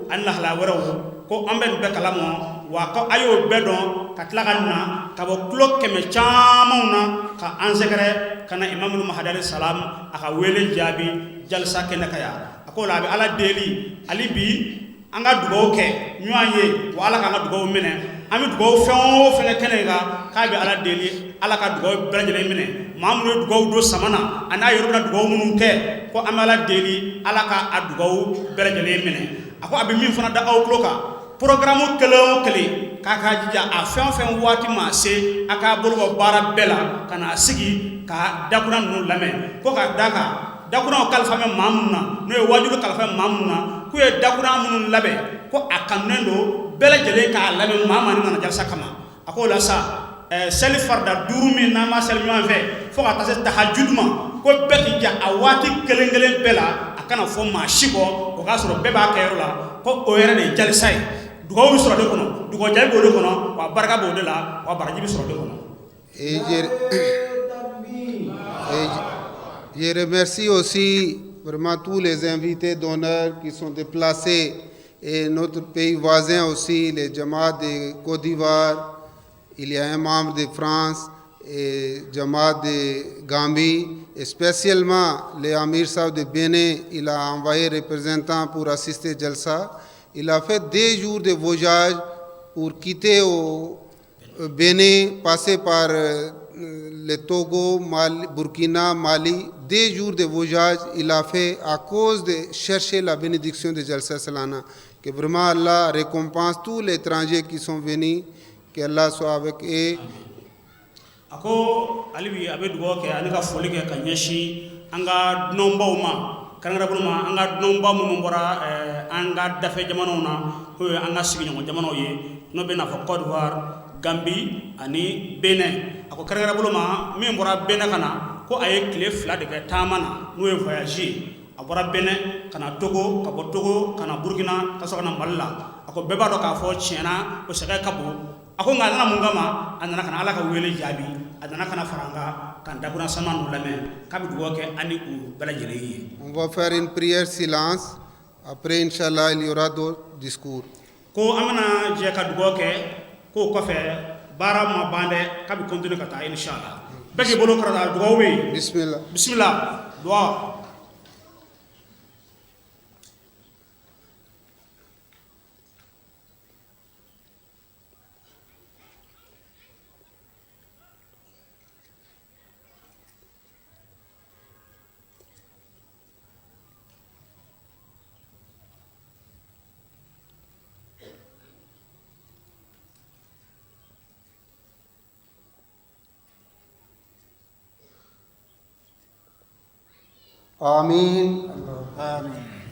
S2: ani lahalaya wɛrɛw, ko an bɛ nin bɛɛ kalama. Wa ko a y'o bɛɛ dɔn ka tila ka na ka bɔ kulo kɛmɛ camanw na ka an sɛgɛrɛ ka na Imamul Mahadi alayhi salam a ka wele jaabi jalsa kɛnɛ kan yan. A ko la, a bɛ Ala deli hali bi, an ka dugawu kɛ ɲɔgɔn ye, wa Ala k'an ka dugawu minɛ. An bɛ dugawu fɛn o fɛn kɛ kɛnɛ kan, k'a bɛ Ala deli, Ala ka dugawu bɛɛ lajɛlen minɛ. Maa minnu ye dugawu don sama na, a n'a yɛrɛ bɛna dugawu minnu kɛ, ko an bɛ Ala deli, Ala ka a dugawu bɛɛ lajɛlen minɛ. A ko a bɛ min fana da aw tulo kan, programme kelen o kelen, k'a ka jija a fɛn o fɛn waati ma se, a k'a bolo bɔ baara bɛɛ la ka n'a sigi ka dakura ninnu lamɛn. Ko ka da kan dakuraw kalifa bɛ maa minnu na, n'o ye wajibi kalifa bɛ maa minnu na, k'u ye dakura minnu labɛn, ko a kanunen don bɛɛ lajɛlen k'a lamɛn, maa maa ni nana jalsa kama. A k'o la sa, seli farida duuru min n'an b'a seli ɲɔgɔn fɛ, fo ka taa se tahajud ma, ko bɛɛ k'i ja a waati kelen kelen bɛɛ la, a kana fɔ maa si kɔ, o k'a sɔrɔ bɛɛ b'a kɛyɔrɔ la, ko o yɛrɛ de ye jalisa ye. Dugawu bɛ sɔrɔ de kɔnɔ, dugawu jaabi b'o de kɔnɔ, wa barika b'o de la, wa baraji bɛ sɔrɔ de kɔnɔ.
S1: Et je remercie aussi vraiment tous les invités d'honneur qui sont déplacés et notre pays voisin aussi, les Jamaat de Côte d'Ivoire, il y a un membre de France et Jamaat de Gambie, et spécialement le Amir Saab de Bénin, il a envoyé représentant pour assister Jalsa. Il a fait 2 jours de voyage pour quitter au Bénin, passer par le Togo, Mali, Burkina, Mali. 2 jours de voyage, il a fait à cause de chercher la bénédiction de Jalsa Salana. Que vraiment Allah récompense tous les étrangers qui sont venus, que Allah soit avec eux.
S2: A ko hali bi a bɛ dugawu kɛ ani ka foli kɛ ka ɲɛsin an ka dunanbaw ma, kɛrɛnkɛrɛn ma an ka dunanba minnu bɔra an ka dafɛ jamanaw na, n'o ye an ka sigiɲɔgɔn jamanaw ye, n'o bɛ n'a fɔ Côte d'Ivoire. Gambi ani Benin. A ko kɛrɛnkɛrɛn bolo ma, min bɔra Benin ka na, ko a ye tile 2 de kɛ taama na, n'o ye voyage ye. A bɔra Benin ka na Togo, ka bɔ Togo ka na Burkina, ka sɔrɔ ka na Mali la. A ko bɛɛ b'a dɔn k'a fɔ tiɲɛna o sɛgɛn ka bon. A ko nka a nana mun kama? A nana ka na Ala ka wele jaabi, a nana ka na fara an kan k'an dakuna sama ninnu lamɛn, k'a bɛ dugawu kɛ an ni u bɛɛ lajɛlen ye.
S1: On va faire une prière silence. Après, Inch'Allah, il y aura d'autres discours.
S2: Ko an bɛna jɛ ka dugawu kɛ, k'o kɔfɛ baara ma ban dɛ, k'a bɛ continuer ka taa, inshallah. Bɛɛ k'i bolo kɔrɔta, dugawu bɛ yen.
S1: Bismillah.
S2: Bismillah, duwa.
S1: Amin.
S4: Amin.